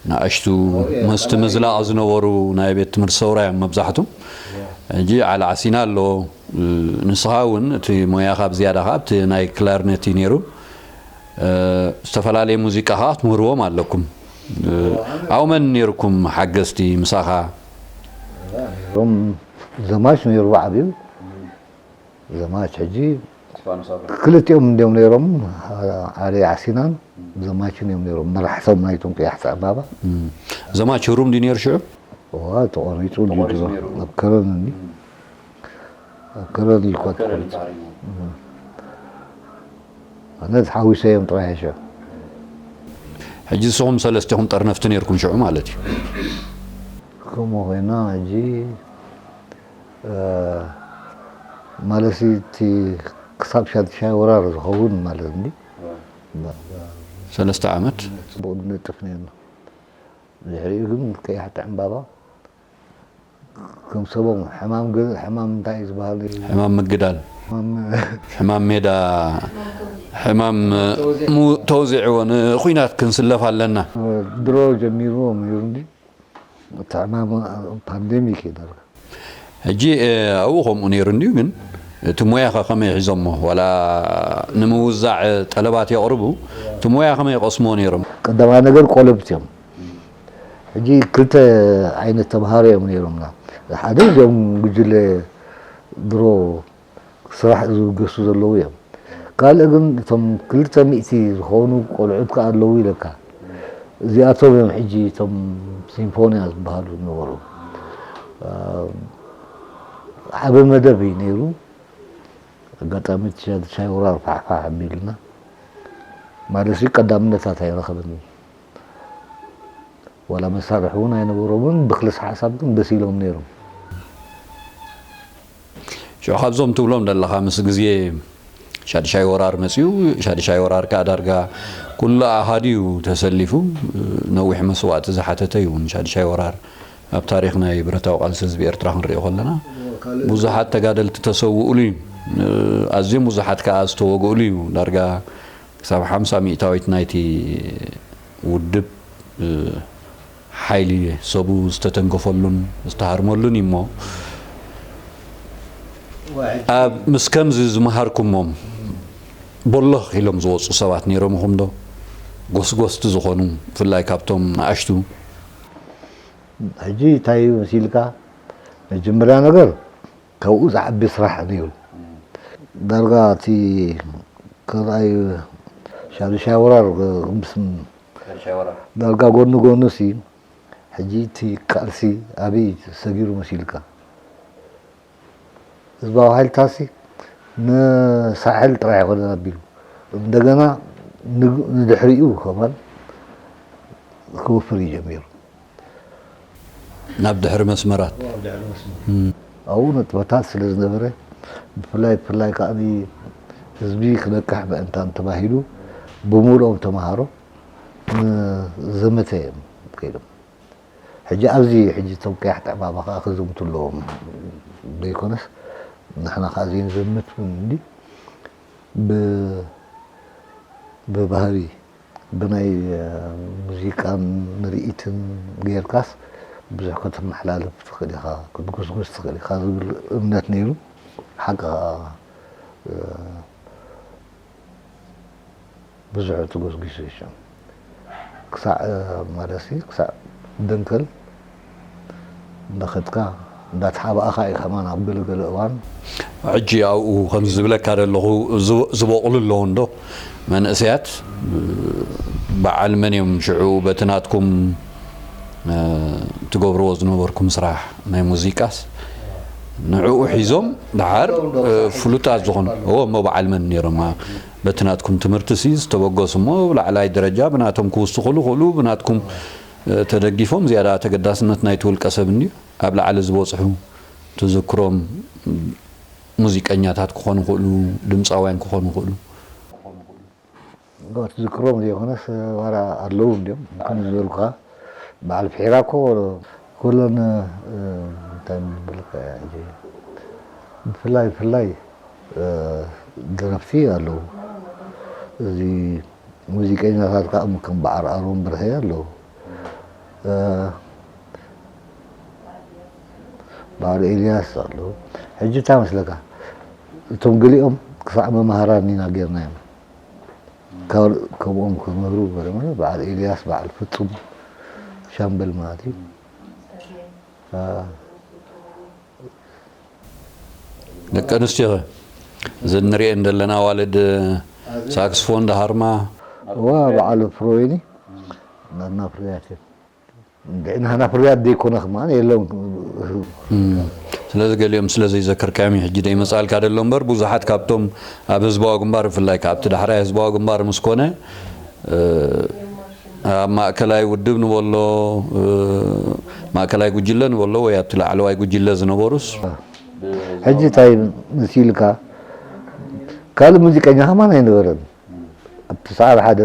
ንኣሽቱ መስቲ ምዝላቕ ዝነበሩ ናይ ቤት ትምህርቲ ሰውራ እዮም መብዛሕቱ። ሕጂ ዓሊ ዓሲና ኣሎ። ንስኻ እውን እቲ ሞያኻ ብዝያዳ ኸዓ ኣብቲ ናይ ክላርነት እዩ ነይሩ። ዝተፈላለየ ሙዚቃ ኸዓ ክትምህርዎም ኣለኩም። ኣብኡ መን ነይርኩም ሓገዝቲ ምሳኻ? እዞም ዘማች ነይሩ ዓብዩ ዘማች ሕጂ እስጢፋኖስ ኣብርሃ ክልቲኦም እንዲዮም ነይሮም። ዓሊ ዓሲናን ዘማችን እዮም ነይሮም መራሕ ሰብ ናይቶም ቀያሕቲ ዕምባባ። ዘማች ህሩም ድዩ ነይሩ ሽዑ? ዋ ተቆሪፁ ድዩ ተቆሪፁ ድሮ ነይሩ። ኣብ ከረን እንዲ ኣብ ከረን እዩ እኳ ከረን ተቆሪፁ። ተሃሪሙ። ኣነ ሓዊሰ እዮም ጥራይ ሽዑ። ሕጂ ንስኹም ሰለስቲኹም ጠርነፍቲ ነይርኩም ሽዑ ማለት እዩ። ከምኡ ኮይና ሕጂ እ፣ ማለትሲ እቲ ክሳብ ሻድሻይ ወራር ዝኸውን ማለት እንዲ ሰለስተ ዓመት ጽቡቕ ንነጥፍ ነርና። ድሕሪኡ ግን ቀያሕቲ ዕምባባ ከም ሰቦም ሕማም ገ- ሕማም እንታይ እዩ ዝበሃል? ሕማም ምግዳል ሕማም ሕማም ሜዳ ሕማም ሙ- ተውዚዕዎ ንኩናት ክንስለፍ ኣለና። ድሮ ጀሚርዎም ነይሩ እንዲ እቲ ሕማም ፓንደሚክ እዩ ዳርጋ። ሕጂ ኣብኡ ከምኡ ነይሩ እንድዩ ግን እቲ ሞያኸ ከመይ ሒዞሞ ዋላ ንምውዛዕ ጠለባት የቕርቡ እቲ ሞያ ከመይ ይቐስሞ ነይሮም? ቀዳማይ ነገር ቆለብት እዮም። ሕጂ ክልተ ዓይነት ተምሃሮ እዮም ነይሮምና። ሓደ እዚኦም ጉጅለ ድሮ ስራሕ ዝብገሱ ዘለዉ እዮም። ካልእ ግን እቶም ክልተ ሚእቲ ዝኾኑ ቆልዑት ከኣ ኣለዉ ኢለካ። እዚኣቶም እዮም ሕጂ እቶም ሲምፎንያ ዝበሃሉ ዝነበሩ። ዓቢ መደብ እዩ ነይሩ። ኣጋጣሚ እቲ ሻድሻይ ወራር ፋሕፋሕ ኣቢልና ማለት ቀዳምነታት ኣይረኸበን። ዋላ መሳርሒ እውን ኣይነበሮምን። ብክልስ ሓሳብ ግን ደስ ኢሎም ነይሮም። ሽዑ ካብዞም ትብሎም ዘለኻ ምስ ግዜ ሻድሻይ ወራር መፅዩ ሻድሻይ ወራር ከዓ ዳርጋ ኩሉ ኣሃድዩ ተሰሊፉ ነዊሕ መስዋእቲ ዝሓተተ እዩ እውን ሻድሻይ ወራር ኣብ ታሪክ ናይ ብረታዊ ቃልሲ ህዝቢ ኤርትራ ክንሪኦ ከለና ብዙሓት ተጋደልቲ ተሰውኡሉ እዩ ኣዝዮም ብዙሓት ከዓ ዝተወግእሉ እዩ ዳርጋ ክሳብ ሓምሳ ሚእታዊት ናይቲ ውድብ ሓይሊ ሰቡ ዝተተንከፈሉን ዝተሃርመሉን እዩ እሞ ኣብ ምስ ከምዚ ዝመሃርኩሞም ቦሎኽ ኢሎም ዝወፁ ሰባት ነይሮምኹም ዶ ጎስጎስቲ ዝኾኑ ብፍላይ ካብቶም ንኣሽቱ ሕጂ እንታይ እዩ መሲልካ መጀመርያ ነገር ካብኡ ዝዓቢ ስራሕ ነይሩ ዳርጋ እቲ ካልኣይ ሻድሻይ ወራር ምስ ዳርጋ ጎኒ ጎኑ ሲ ሕጂ እቲ ቃልሲ ኣበይ ሰጊሩ መሲልካ ህዝባዊ ሓይልታሲ ንሳሕል ጥራይ ኣይኮነን ኣቢሉ እንደገና ንድሕሪኡ ከማን ክወፍር እዩ ጀሚሩ። ናብ ድሕሪ መስመራት ኣብኡ ነጥበታት ስለ ዝነበረ ብፍላይ ብፍላይ ከዓ ህዝቢ ክነቅሕ ምእንታን ተባሂሉ ብምሉኦም ተምሃሮ ዘመተ እዮም ከይዶም። ሕጂ ኣብዚ ሕጂ እቶም ቀያሕቲ ዕማማ ከዓ ክዝምቱ ኣለዎም ዘይኮነስ ንሕና ከዓ ዘይንዘምት እውን እንዲ ብባህሪ ብናይ ሙዚቃን ምርኢትን ጌርካስ ብዙሕ ከተመሓላልፍ ትኽእል ኢኻ ክትጉስጉስ ትኽእል ኢኻ ዝብል እምነት ነይሩ። ሓቂ ከዓ ብዙሕ ተጎስጒሱ እዩ። ክሳዕ ማለትሲ ክሳዕ ደንከል እንዳኸድካ እንዳተሓባእኻ እዩ ከማን ኣብ ገለገለ እዋን። ሕጂ ኣብኡ ከምዚ ዝብለካ ዘለኹ ዝበቕሉ ኣለዉ እንዶ መንእሰያት በዓል መን እዮም ሽዑ በቲ ናትኩም ትገብርዎ ዝነበርኩም ስራሕ ናይ ሙዚቃስ ንዕኡ ሒዞም ደሓር ፍሉጣት ዝኾኑ እዎ እሞ በዓል መን ነይሮም በቲ ናትኩም ትምህርቲ ሲ ዝተበገሱ እሞ ላዕላይ ደረጃ ብናቶም ክውስኹ ዝኽእሉ ብናትኩም ተደጊፎም ዝያዳ ተገዳስነት ናይቲ ውልቀ ሰብ እንድዩ ኣብ ላዕሊ ዝበፅሑ ትዝክሮም ሙዚቀኛታት ክኾኑ ይኽእሉ፣ ድምፃውያን ክኾኑ ይኽእሉ። ትዝክሮም ዘይኮነስ ዋላ ኣለዉ እንዲዮም ከም ዝበልኩኻ በዓል ፍሒራ እኮ ኩለን እንታይ ምብልካ ብፍላይ ብፍላይ ደረፍቲ ኣለዉ እዚ ሙዚቀኛታት ከዓ ከም በዓል ኣሮን ብርሀ ኣለዉ በዓል ኤልያስ ኣለዉ ሕጂ እንታይ መስለካ እቶም ገሊኦም ክሳዕ መማህራን ኢና ጌርናዮም ከምኦም ክምህሩ በዓል ኤልያስ በዓል ፍፁም ሻምበል ማለት እዩ ደቂ ኣንስትዮ ከ እዘን ንሪኤን ዘለና ኣዋልድ ሳክስፎን ዳሃርማ እዋ በዓል ፍሮይኒ ናትና ፍርያት ናትና ፍርያት ዘይኮነ ከማን የለውን ስለዚ ገሊኦም ስለ ዘይዘከርካዮም እዩ ሕጂ ደይመፃልካ ደሎ እምበር ብዙሓት ካብቶም ኣብ ህዝባዊ ግንባር ብፍላይ ካብቲ ዳሕራይ ህዝባዊ ግንባር ምስ ኮነ ኣብ ማእከላይ ውድብ ንበሎ ማእከላይ ጉጅለ ንበሎ ወይ ኣብቲ ላዕለዋይ ጉጅለ ዝነበሩስ ሕጂ እንታይ መሲልካ ካልእ ሙዚቀኛ ከማን ኣይነበረን ኣብቲ ሰዓብ ሓደ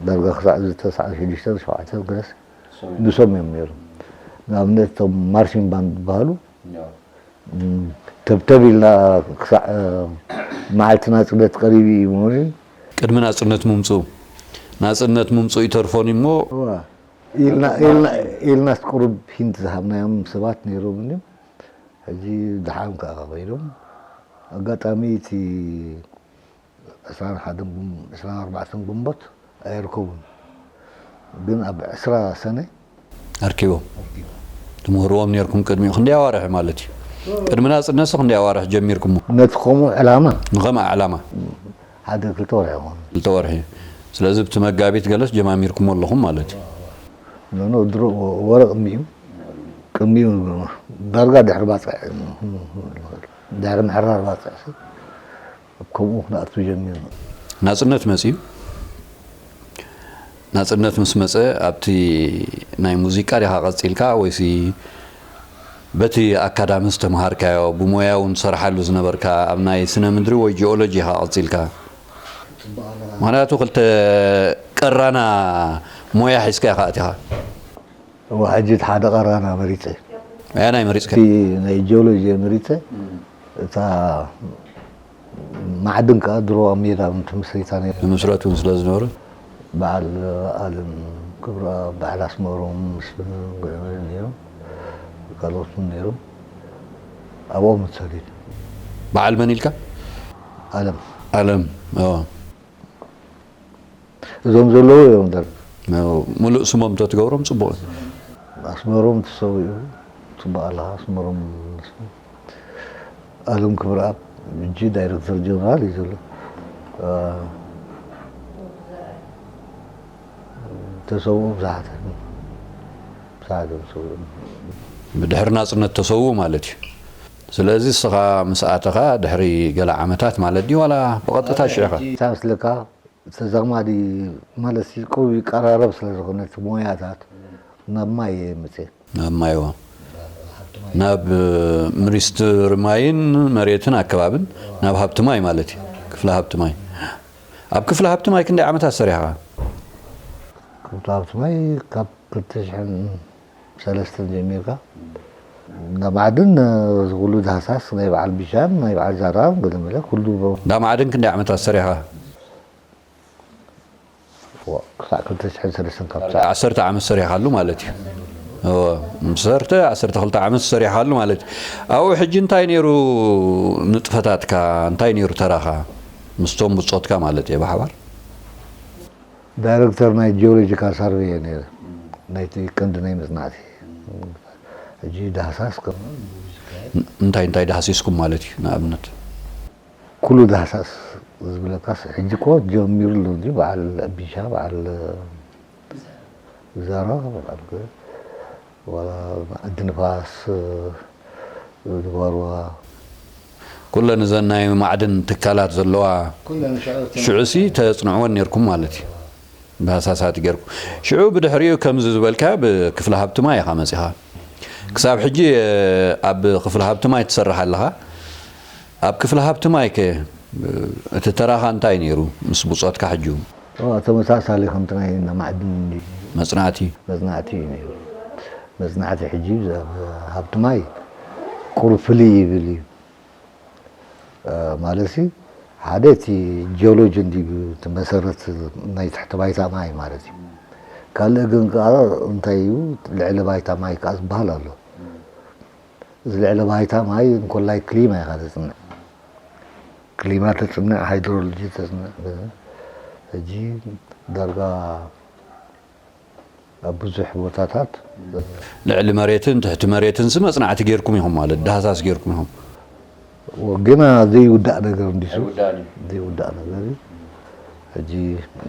ዳርጋ ክሳዕ ዝተስዓ ሽዱሽተ ሸውዓተ ገለስ ንሶም እዮም ነይሮም ንኣብነት እቶም ማርሽን ባንድ ዝበሃሉ ተብተብ ኢልና ክሳዕ መዓልቲ ናፅነት ቀሪቡ እዩ ምሆኑ እዩ። ቅድሚ ናፅነት ምምፅኡ ናፅነት ምምፅኡ ይተርፎን እሞ ኢልናስ ቁሩብ ሂንት ዝሃብናዮም ሰባት ነይሮም እዮም። ሕዚ ድሓን ከዓ ከይዶም ኣጋጣሚ እቲ ዕስራን ሓደን ዕስራን ኣርባዕተን ግንቦት ኣይርከቡን ግን ኣብ ዕስራ ሰነ ኣርኪቦም ትምህርዎም ነርኩም ቅድሚኡ ክንደይ ኣዋርሒ ማለት እዩ ቅድሚ ናፅነትሲ ክንደይ ኣዋርሒ ጀሚርኩሞ ነቲ ከምኡ ዕላማ ንኸምኣ ዕላማ ሓደ ክልተ ወርሒ ይኾኑ ክልተ ወርሒ ስለዚ ብቲ መጋቢት ገለስ ጀማሚርኩሞ ኣለኹም ማለት እዩ ኖኖ ድሮ ወረ ቅድሚኡ ቅድሚኡ ዳርጋ ድሕሪ ባፅዕ ድሕሪ ምሕራር ባፅዕ ኣብ ከምኡ ክንኣቱ ጀሚሩ። ናፅነት መፅዩ። ናፅነት ምስ መፀ ኣብቲ ናይ ሙዚቃ ዲኻ ቀፂልካ ወይሲ በቲ ኣካዳሚ ዝተምሃርካዮ ብሞያ እውን ትሰርሓሉ ዝነበርካ ኣብ ናይ ስነ ምድሪ ወይ ጂኦሎጂ ኢኻ ቀፂልካ? ምክንያቱ ክልተ ቀራና ሞያ ሒዝካ ኢኻ ኣቲኻ። እዋ ሕጂ እቲ ሓደ ቀራና መሪፀ። ኣየናይ መሪፅካ? እቲ ናይ ጂኦሎጂ መሪፀ እታ ማዕድን ከዓ ድሮ ኣብ ሜዳ ትምስሪታ ነይራ። ዝምስረት እውን ስለ ዝነበረ በዓል ኣለም ክብረኣብ በዓል ኣስመሮም ምስ ጉዕመ ነይሮም ካልኦት እውን ነይሮም ኣብኦም ተሰሪት። በዓል መን ኢልካ? ኣለም ኣለም እዞም ዘለዉ እዮም ደር ሙሉእ ስሞም ተትገብሮም ፅቡቕ እዩ ኣስመሮም ተሰዊኡ ፅቡቕ ኣለኻ ኣስመሮም ኣለም ክብረኣብ ሕጂ ዳይረክተር ጀነራል እዩ ዘሎ ተሰውኡ ብዙሓት ብዙሓት እዮም ተሰውኡ ብድሕሪ ናፅነት ተሰውኡ ማለት እዩ ስለዚ እስኻ ምስ ኣተኻ ድሕሪ ገለ ዓመታት ማለት ድዩ ዋላ ብቐጥታ ሽዕኻ ሳብ ስለካ ተዛማዲ ማለት ቁሩብ ይቀራረብ ስለ ዝኾነ እቲ ሞያታት ናብ ማይ እየ ምፅእ ናብ ማይዋ ናብ ሚኒስትር ማይን መሬትን ኣከባብን ናብ ሃብቲ ማይ ማለት እዩ ክፍለ ሃብቲ ማይ ኣብ ክፍለ ሃብቲ ማይ ክንደይ ዓመታት ሰሪሕኻ ክፍለ ሃብቲ ማይ ካብ ክልተ ሽሕን ሰለስተን ጀሚርካ እንዳ ማዕድን እዚ ኩሉ ዳህሳስ ናይ በዓል ቢሻን ናይ በዓል ዛራን ገለመለ ኩሉ እንዳ ማዕድን ክንደይ ዓመታት ሰሪሕኻ ክሳዕ ክልተ ሽሕን ሰለስተን ካብ ዓሰርተ ዓመት ሰሪሕካሉ ማለት እዩ እወ ዓሰርተ ዓሰርተ ክልተ ዓመት ሰሪሕካሉ ማለት እዩ ኣብኡ ሕጂ እንታይ ነይሩ ንጥፈታትካ እንታይ ነይሩ ተራኻ ምስቶም ብፆትካ ማለት እየ ብሓባር ዳይረክተር ናይ ጂኦሎጂካል ሳርቬይ እየ ነይረ፣ ናይቲ ቀንዲ ናይ መጽናዕቲ። ሕጂ ዳህሳስ ከም እንታይ እንታይ ዳህሲስኩም ማለት እዩ? ንኣብነት ኩሉ ዳህሳስ ዝብለካስ ሕጂ እኮ ጀሚሩ ኣሎ እንጂ በዓል ቢሻ፣ በዓል ዛራ፣ በዓል ዋላ ዓዲ ንፋስ፣ ድባርዋ። ኩለን እዘን ናይ ማዕድን ትካላት ዘለዋ ኩለን ሽዑ ሽዑሲ ተጽንዕወን ነርኩም ማለት እዩ። ብሃሳሳቲ ገርኩም። ሽዑ ብድሕሪኡ ከምዚ ዝበልካ ብክፍሊ ሃብቲ ማይ ኢኻ መጺኻ። ክሳብ ሕጂ ኣብ ክፍሊ ሃብቲ ማይ ትሰርሕ ኣለኻ። ኣብ ክፍሊ ሃብቲ ማይ ከ እቲ ተራኻ እንታይ ነይሩ ምስ ብጾትካ ሕጂ? ኦ፣ ተመሳሳሊ ከምቲ ናይ ማዕድን እንዲ መጽናዕቲ። መጽናዕቲ እዩ ነይሩ። መጽናዕቲ ሕጂ ኣብ ሃብቲ ማይ ቁሩብ ፍልይ ይብል እዩ። እ፣ ማለት ሲ፣ ሓደ እቲ ጂኦሎጂ እንዲ እቲ መሰረት ናይ ትሕቲ ባይታ ማይ ማለት እዩ። ካልእ ግን ከኣ እንታይ እዩ፣ ልዕሊ ባይታ ማይ ከኣ ዝበሃል ኣሎ። እዚ ልዕሊ ባይታ ማይ እንኮላይ ክሊማ ኢኻ ተጽንዕ። ክሊማ ተጽንዕ፣ ሃይድሮሎጂ ተጽንዕ። ሕጂ ዳርጋ ኣብ ብዙሕ ቦታታት ልዕሊ መሬትን ትሕቲ መሬትን ሲ መጽናዕቲ ጌርኩም ኢኹም ማለት፣ ዳህሳስ ጌርኩም ኢኹም። ግና ዘይውዳእ ነገር እንዲሱ። ኣይውዳእን እዩ። ዘይውዳእ ነገር እዩ። ሕጂ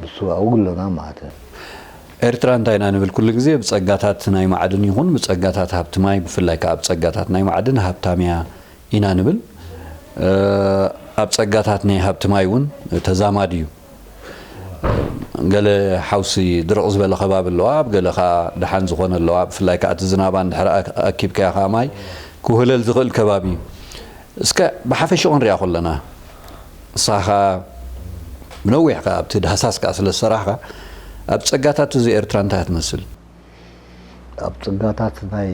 ብሱ ኣብኡ ኣለና ማለት እዩ። ኤርትራ እንታይ ኢና ንብል? ኩሉ ግዜ ብጸጋታት ናይ ማዕድን ይኹን ብጸጋታት ሃብቲ ማይ፣ ብፍላይ ከኣ ብጸጋታት ናይ ማዕድን ሃብታም እያ ኢና ንብል። እ፣ ኣብ ጸጋታት ናይ ሃብቲ ማይ እውን ተዛማዲ እዩ። ገለ ሓውሲ ድርቕ ዝበለ ከባቢ ኣለዋ፣ ኣብ ገለ ከኣ ደሓን ዝኾነ ኣለዋ። ብፍላይ ከኣ እቲ ዝናባ እንድሕር ኣክ-፣ ኣኪብካዮ ከኣ ማይ ክውህለል ዝኽእል ከባቢ እዩ። እስከ ብሓፈሽኡ ክንሪኣ ከለና፣ ንስኻ ከኣ ብነዊሕ ከኣ ኣብቲ ዳህሳስ ከኣ ስለ ዝሰራሕካ፣ ኣብ ጸጋታት እዚ ኤርትራ እንታይ እያ ትመስል? ኣብ ጸጋታት ናይ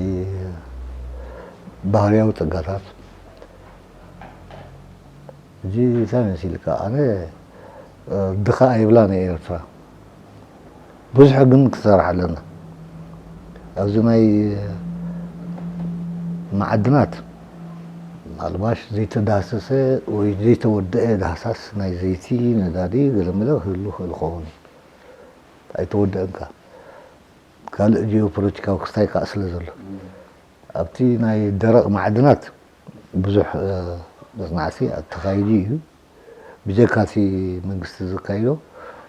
ባህርያዊ ጸጋታት ሕጂ እንታይ መሲልካ? ኣነ፣ እ፣ ድኻ ኣይብላን እየ ኤርትራ። ብዙሕ ግን ክሰርሕ ኣለና። ኣብዚ ናይ ማዕድናት፣ ምናልባሽ ዘይተዳህሰሰ ወይ ዘይተወደአ ዳህሳስ ናይ ዘይቲ፣ ነዳዲ፣ ገለመለ ክህሉ ይኽእል ይኸውን እዩ። ኣይተወደአን ከኣ። ካልእ ጂኦፖለቲካዊ ክስታይ ከኣ ስለ ዘሎ። ኣብቲ ናይ ደረቕ ማዕድናት ብዙሕ፣ እ፣ መጽናዕቲ ተኻይዱ እዩ። ብጀካ እቲ መንግስቲ ዘካይዶ፣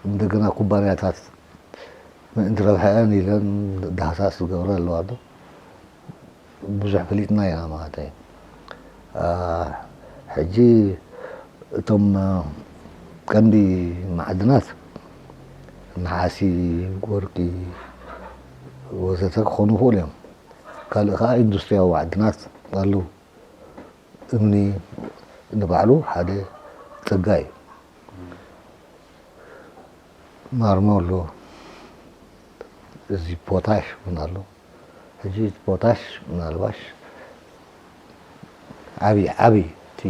እንደገና ኩባንያታት ምእንቲ ረብሐአን ኢለን ዳህሳስ ዝገብራ ኣለዋ ኣሎ። ብዙሕ ፈሊጥና ኢና ማለት እዩ። አ፣ ሕጂ እቶም፣ አ፣ ቀንዲ ማዕድናት ነሓሲ፣ ወርቂ ወዘተ ክኾኑ ይኽእሉ እዮም። ካልእ ከኣ ኢንዱስትሪያዊ ማዕድናት ኣለዉ። እምኒ ንባዕሉ ሓደ ጸጋ እዩ። ማርሞ ኣሎ፣ እዚ ፖታሽ እውን ኣሎ። ሕጂ እቲ ፖታሽ ምናልባሽ ዓብዪ፣ ዓብዪ እቲ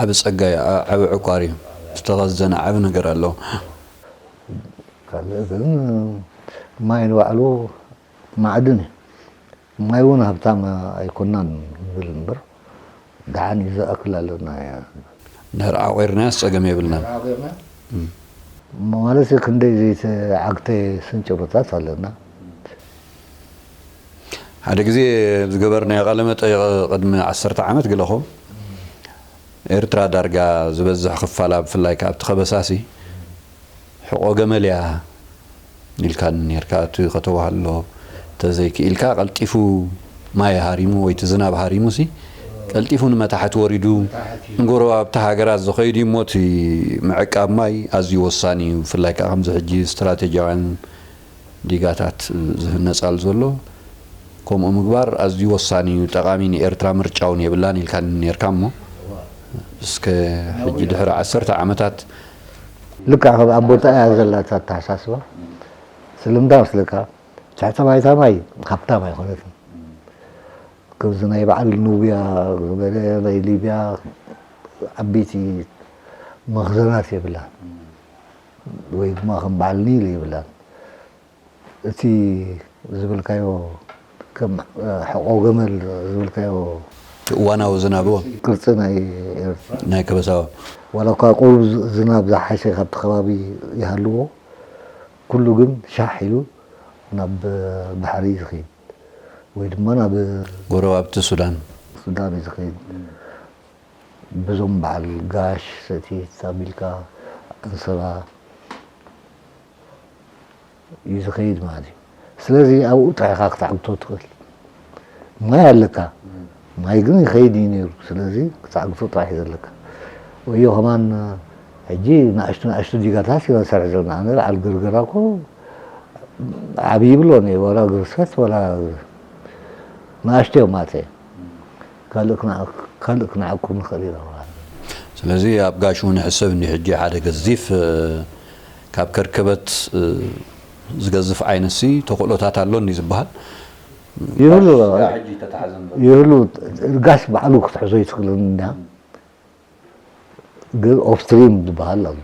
ዓቢ ጸጋ እዩ፣ ዓ-፣ ዓቢ ዕቋር እዩ። ዝተኸዘነ ዓቢ ነገር ኣለዎ። ካልእ ግን ማይ ንባዕሉ ማዕድን እዩ። ማይ እውን ሃብታም ኣይኮናን ንብል እምበር፣ ደሓን እዩ ዝኣክል ኣለና። እንድሕር ዓቑርናዮስ ጸገም የብልናን። ዓቑርና? እም። ማለት ክንደይ ዘይተዓግተ ስንጭሮታት ኣለና። ሓደ ግዜ ዝገበርናዮ ቃለ መጠይቕ ቅድሚ ዓሰርተ ዓመት ገለኹም፣ ኤርትራ ዳርጋ ዝበዝሕ ክፋላ ብፍላይ ከኣ ኣብቲ ከበሳሲ ሕቖ ገመል እያ ኢልካኒ ኔርካ። እቲ ከተዋህሎ ተዘይክኢልካ ቀልጢፉ ማይ ሃሪሙ ወይ እቲ ዝናብ ሃሪሙሲ ቀልጢፉ ንመታሕት ወሪዱ ንጎረባብቲ ሃገራት ዝኸይድ እዩ እሞ እቲ ምዕቃብ ማይ ኣዝዩ ወሳኒ እዩ። ብፍላይ ከኣ ከምዚ ሕጂ ስትራቴጂያውያን ዲጋታት ዝህነጻሉ ዘሎ። ከምኡ ምግባር ኣዝዩ ወሳኒ እዩ፣ ጠቓሚ፣ ንኤርትራ ምርጫ እውን የብላን ኢልካኒ ኔርካ እሞ፣ እስከ ሕጂ ድሕሪ ዓሰርተ ዓመታት ልክዕ ከም ኣብ ቦታ እያ ዘላ እታ ኣተሓሳስባ። ስለምንታይ መስለካ? ትሕቲ ባይታ ማይ ሃብታም ኣይኮነትን። ከምዚ ናይ በዓል ኑብያ ዝበለ ናይ ሊብያ ዓበይቲ መኽዘናት የብላን፣ ወይ ድማ ከም በዓል ኒል የብላን። እቲ ዝብልካዮ ከም፣ እ፣ ሕቆ ገመል ዝብልካዮ እቲ እዋናዊ ዝናብ እዎ። ቅርጺ ናይ ኤርትራ። ናይ ከበሳዎ። ዋላ እኳ ቁሩብ ዝ-፣ ዝናብ ዝሓሸ ካብቲ ከባቢ ይሃልዎ፣ ኩሉ ግን ሻሕ ኢሉ ናብ ባሕሪ እዩ ዝኸይድ፣ ወይ ድማ ናብ ጎረባብቲ ሱዳን። ሱዳን እዩ ዝኸይድ። ብዞም በዓል ጋሽ፣ ሰቲት ኣቢልካ፣ ኣንሰባ እዩ ዝኸይድ ማለት እዩ። ስለዚ ኣብኡ ጥራሕ ኢኻ ክትዓግቶ ትኽእል። ማይ ኣለካ፣ ማይ ግን ይኸይድ እዩ ነይሩ። ስለዚ ክትዓግቶ ጥራሕ እዩ ዘለካ። ወዮ ከማን ሕጂ ንኣሽቱ ንኣሽቱ ዲጋታት ኢና ንሰርሕ ዘለና። ኣነ በዓል ገርገራ እኮ ዓብዪ ይብሎን እየ፣ ዋላ ግርሰት ዋላ ንኣሽቱ እዮም ማለት እየ። ካልእ ክነዓ-፣ ካልእ ክንዓቁብ ንኽእል ኢና ማለት እዩ። ስለዚ ኣብ ጋሽ እውን ሕሰብ እንዲ ሕጂ ሓደ ገዚፍ፣ እ፣ ካብ ከርከበት፣ እ፣ ዝገዝፍ ዓይነትሲ ተኽእሎታት ኣሎኒ ዝበሃል ይህሉ ጋሽ ሕጂ ተታሕዘ እምበር። ይህሉ ጋሽ ባዕሉ ክትሕዞ ይትኽእልን እንዳ ግን ኦፍስትሪም ዝበሃል ኣሎ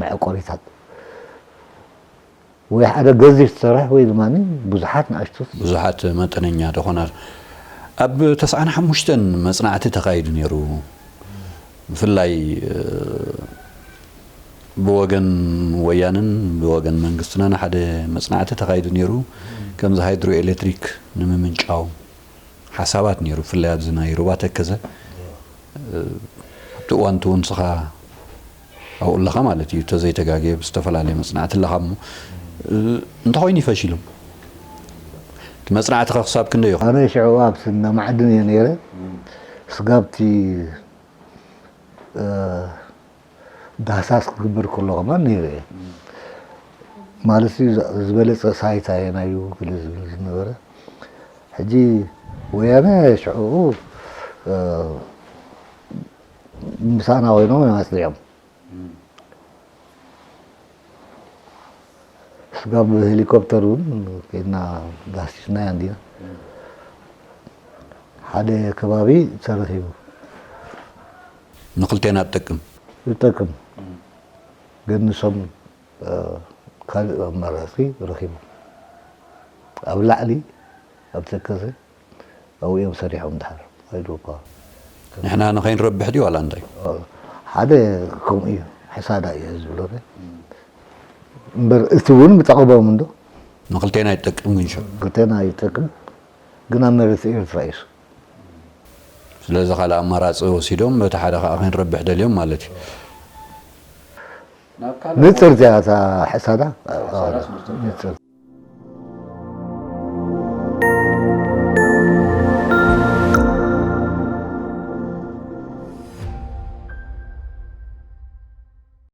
መዕቆሪታት ወይ ሓደ ገዚፍ ትሰርሕ ወይ ድማ ብዙሓት ንኣሽቱ ብዙሓት መጠነኛ ዝኾና ኣብ ተስዓን ሓሙሽተን መጽናዕቲ ተኻይዱ ነይሩ። ብፍላይ፣ እ፣ ብወገን ወያነን ብወገን መንግስትናን ሓደ መጽናዕቲ ተኻይዱ ነይሩ። ከምዚ ሃይድሮ ኤሌክትሪክ ንምምንጫው ሓሳባት ነይሩ። ብፍላይ ኣብዚ ናይ ሩባ ተከዘ፣ እ፣ ኣብቲ እዋን እቲ እውን ንስኻ ኣብኡ ኣለኻ ማለት እዩ። እንተዘይተጋግየ ብዝተፈላለየ መጽናዕቲ ኣለኻ እሞ፣ እ፣ እንተኾይኑ ይፈሺሉ። እቲ መጽናዕትኻ ክሳብ ክንደይ እዩ? ኣነ ሽዑ ኣብቲ እንዳ ማዕድን እየ ነይረ። ስጋብቲ፣ እ፣ ዳህሳስ ክግበር ከሎ ከማን ነይረ እየ። ማለት እዩ፣ ዝ-፣ ዝበለጸ ሳይት ኣየናይ እዩ ገለ ዝብል ዝነበረ። ሕጂ ወያነ ሽዑ፣ እ፣ ምሳና ኮይኖም እዮም ኣጽሊዖም። ስጋብ ሄሊኮፕተር እውን ከይድና ዳህሲስናያ እንዲና። ሓደ ከባቢ ተረኺቡ። ንኽልቴና ትጠቅም። ይጠቅም። ግን ንሶም፣ እ፣ ካልእ ኣማራጺ ረኺቦም። ኣብ ላዕሊ፣ ኣብ ተከዘ፣ ኣብኡ እዮም ሰሪሖም ድሓር። ኣይዶባ። ንሕና ንኸይንረብሕ ድዩ ዋላ እንታይ? ሓደ ከምኡ እዩ፣ ሕሳዳ እዩ ዝብሎ። እምበር እቲ እውን ምጠቐሞም እንዶ። ንኽልቴና ይጠቅም ግን ሽዑ። ክልቴና ይጠቅም፣ ግን ኣብ መሬት ኤርትራ እዩ። ስለዚ ካልእ ኣማራጺ ወሲዶም፣ በቲ ሓደ ኸኣ ከይንረብሕ ደልዮም ማለት እዩ። ንጽርቲ እያ እታ ሕሳዳ። ሕሳዳስ ንጽርቲ እያ። ንጽርቲ።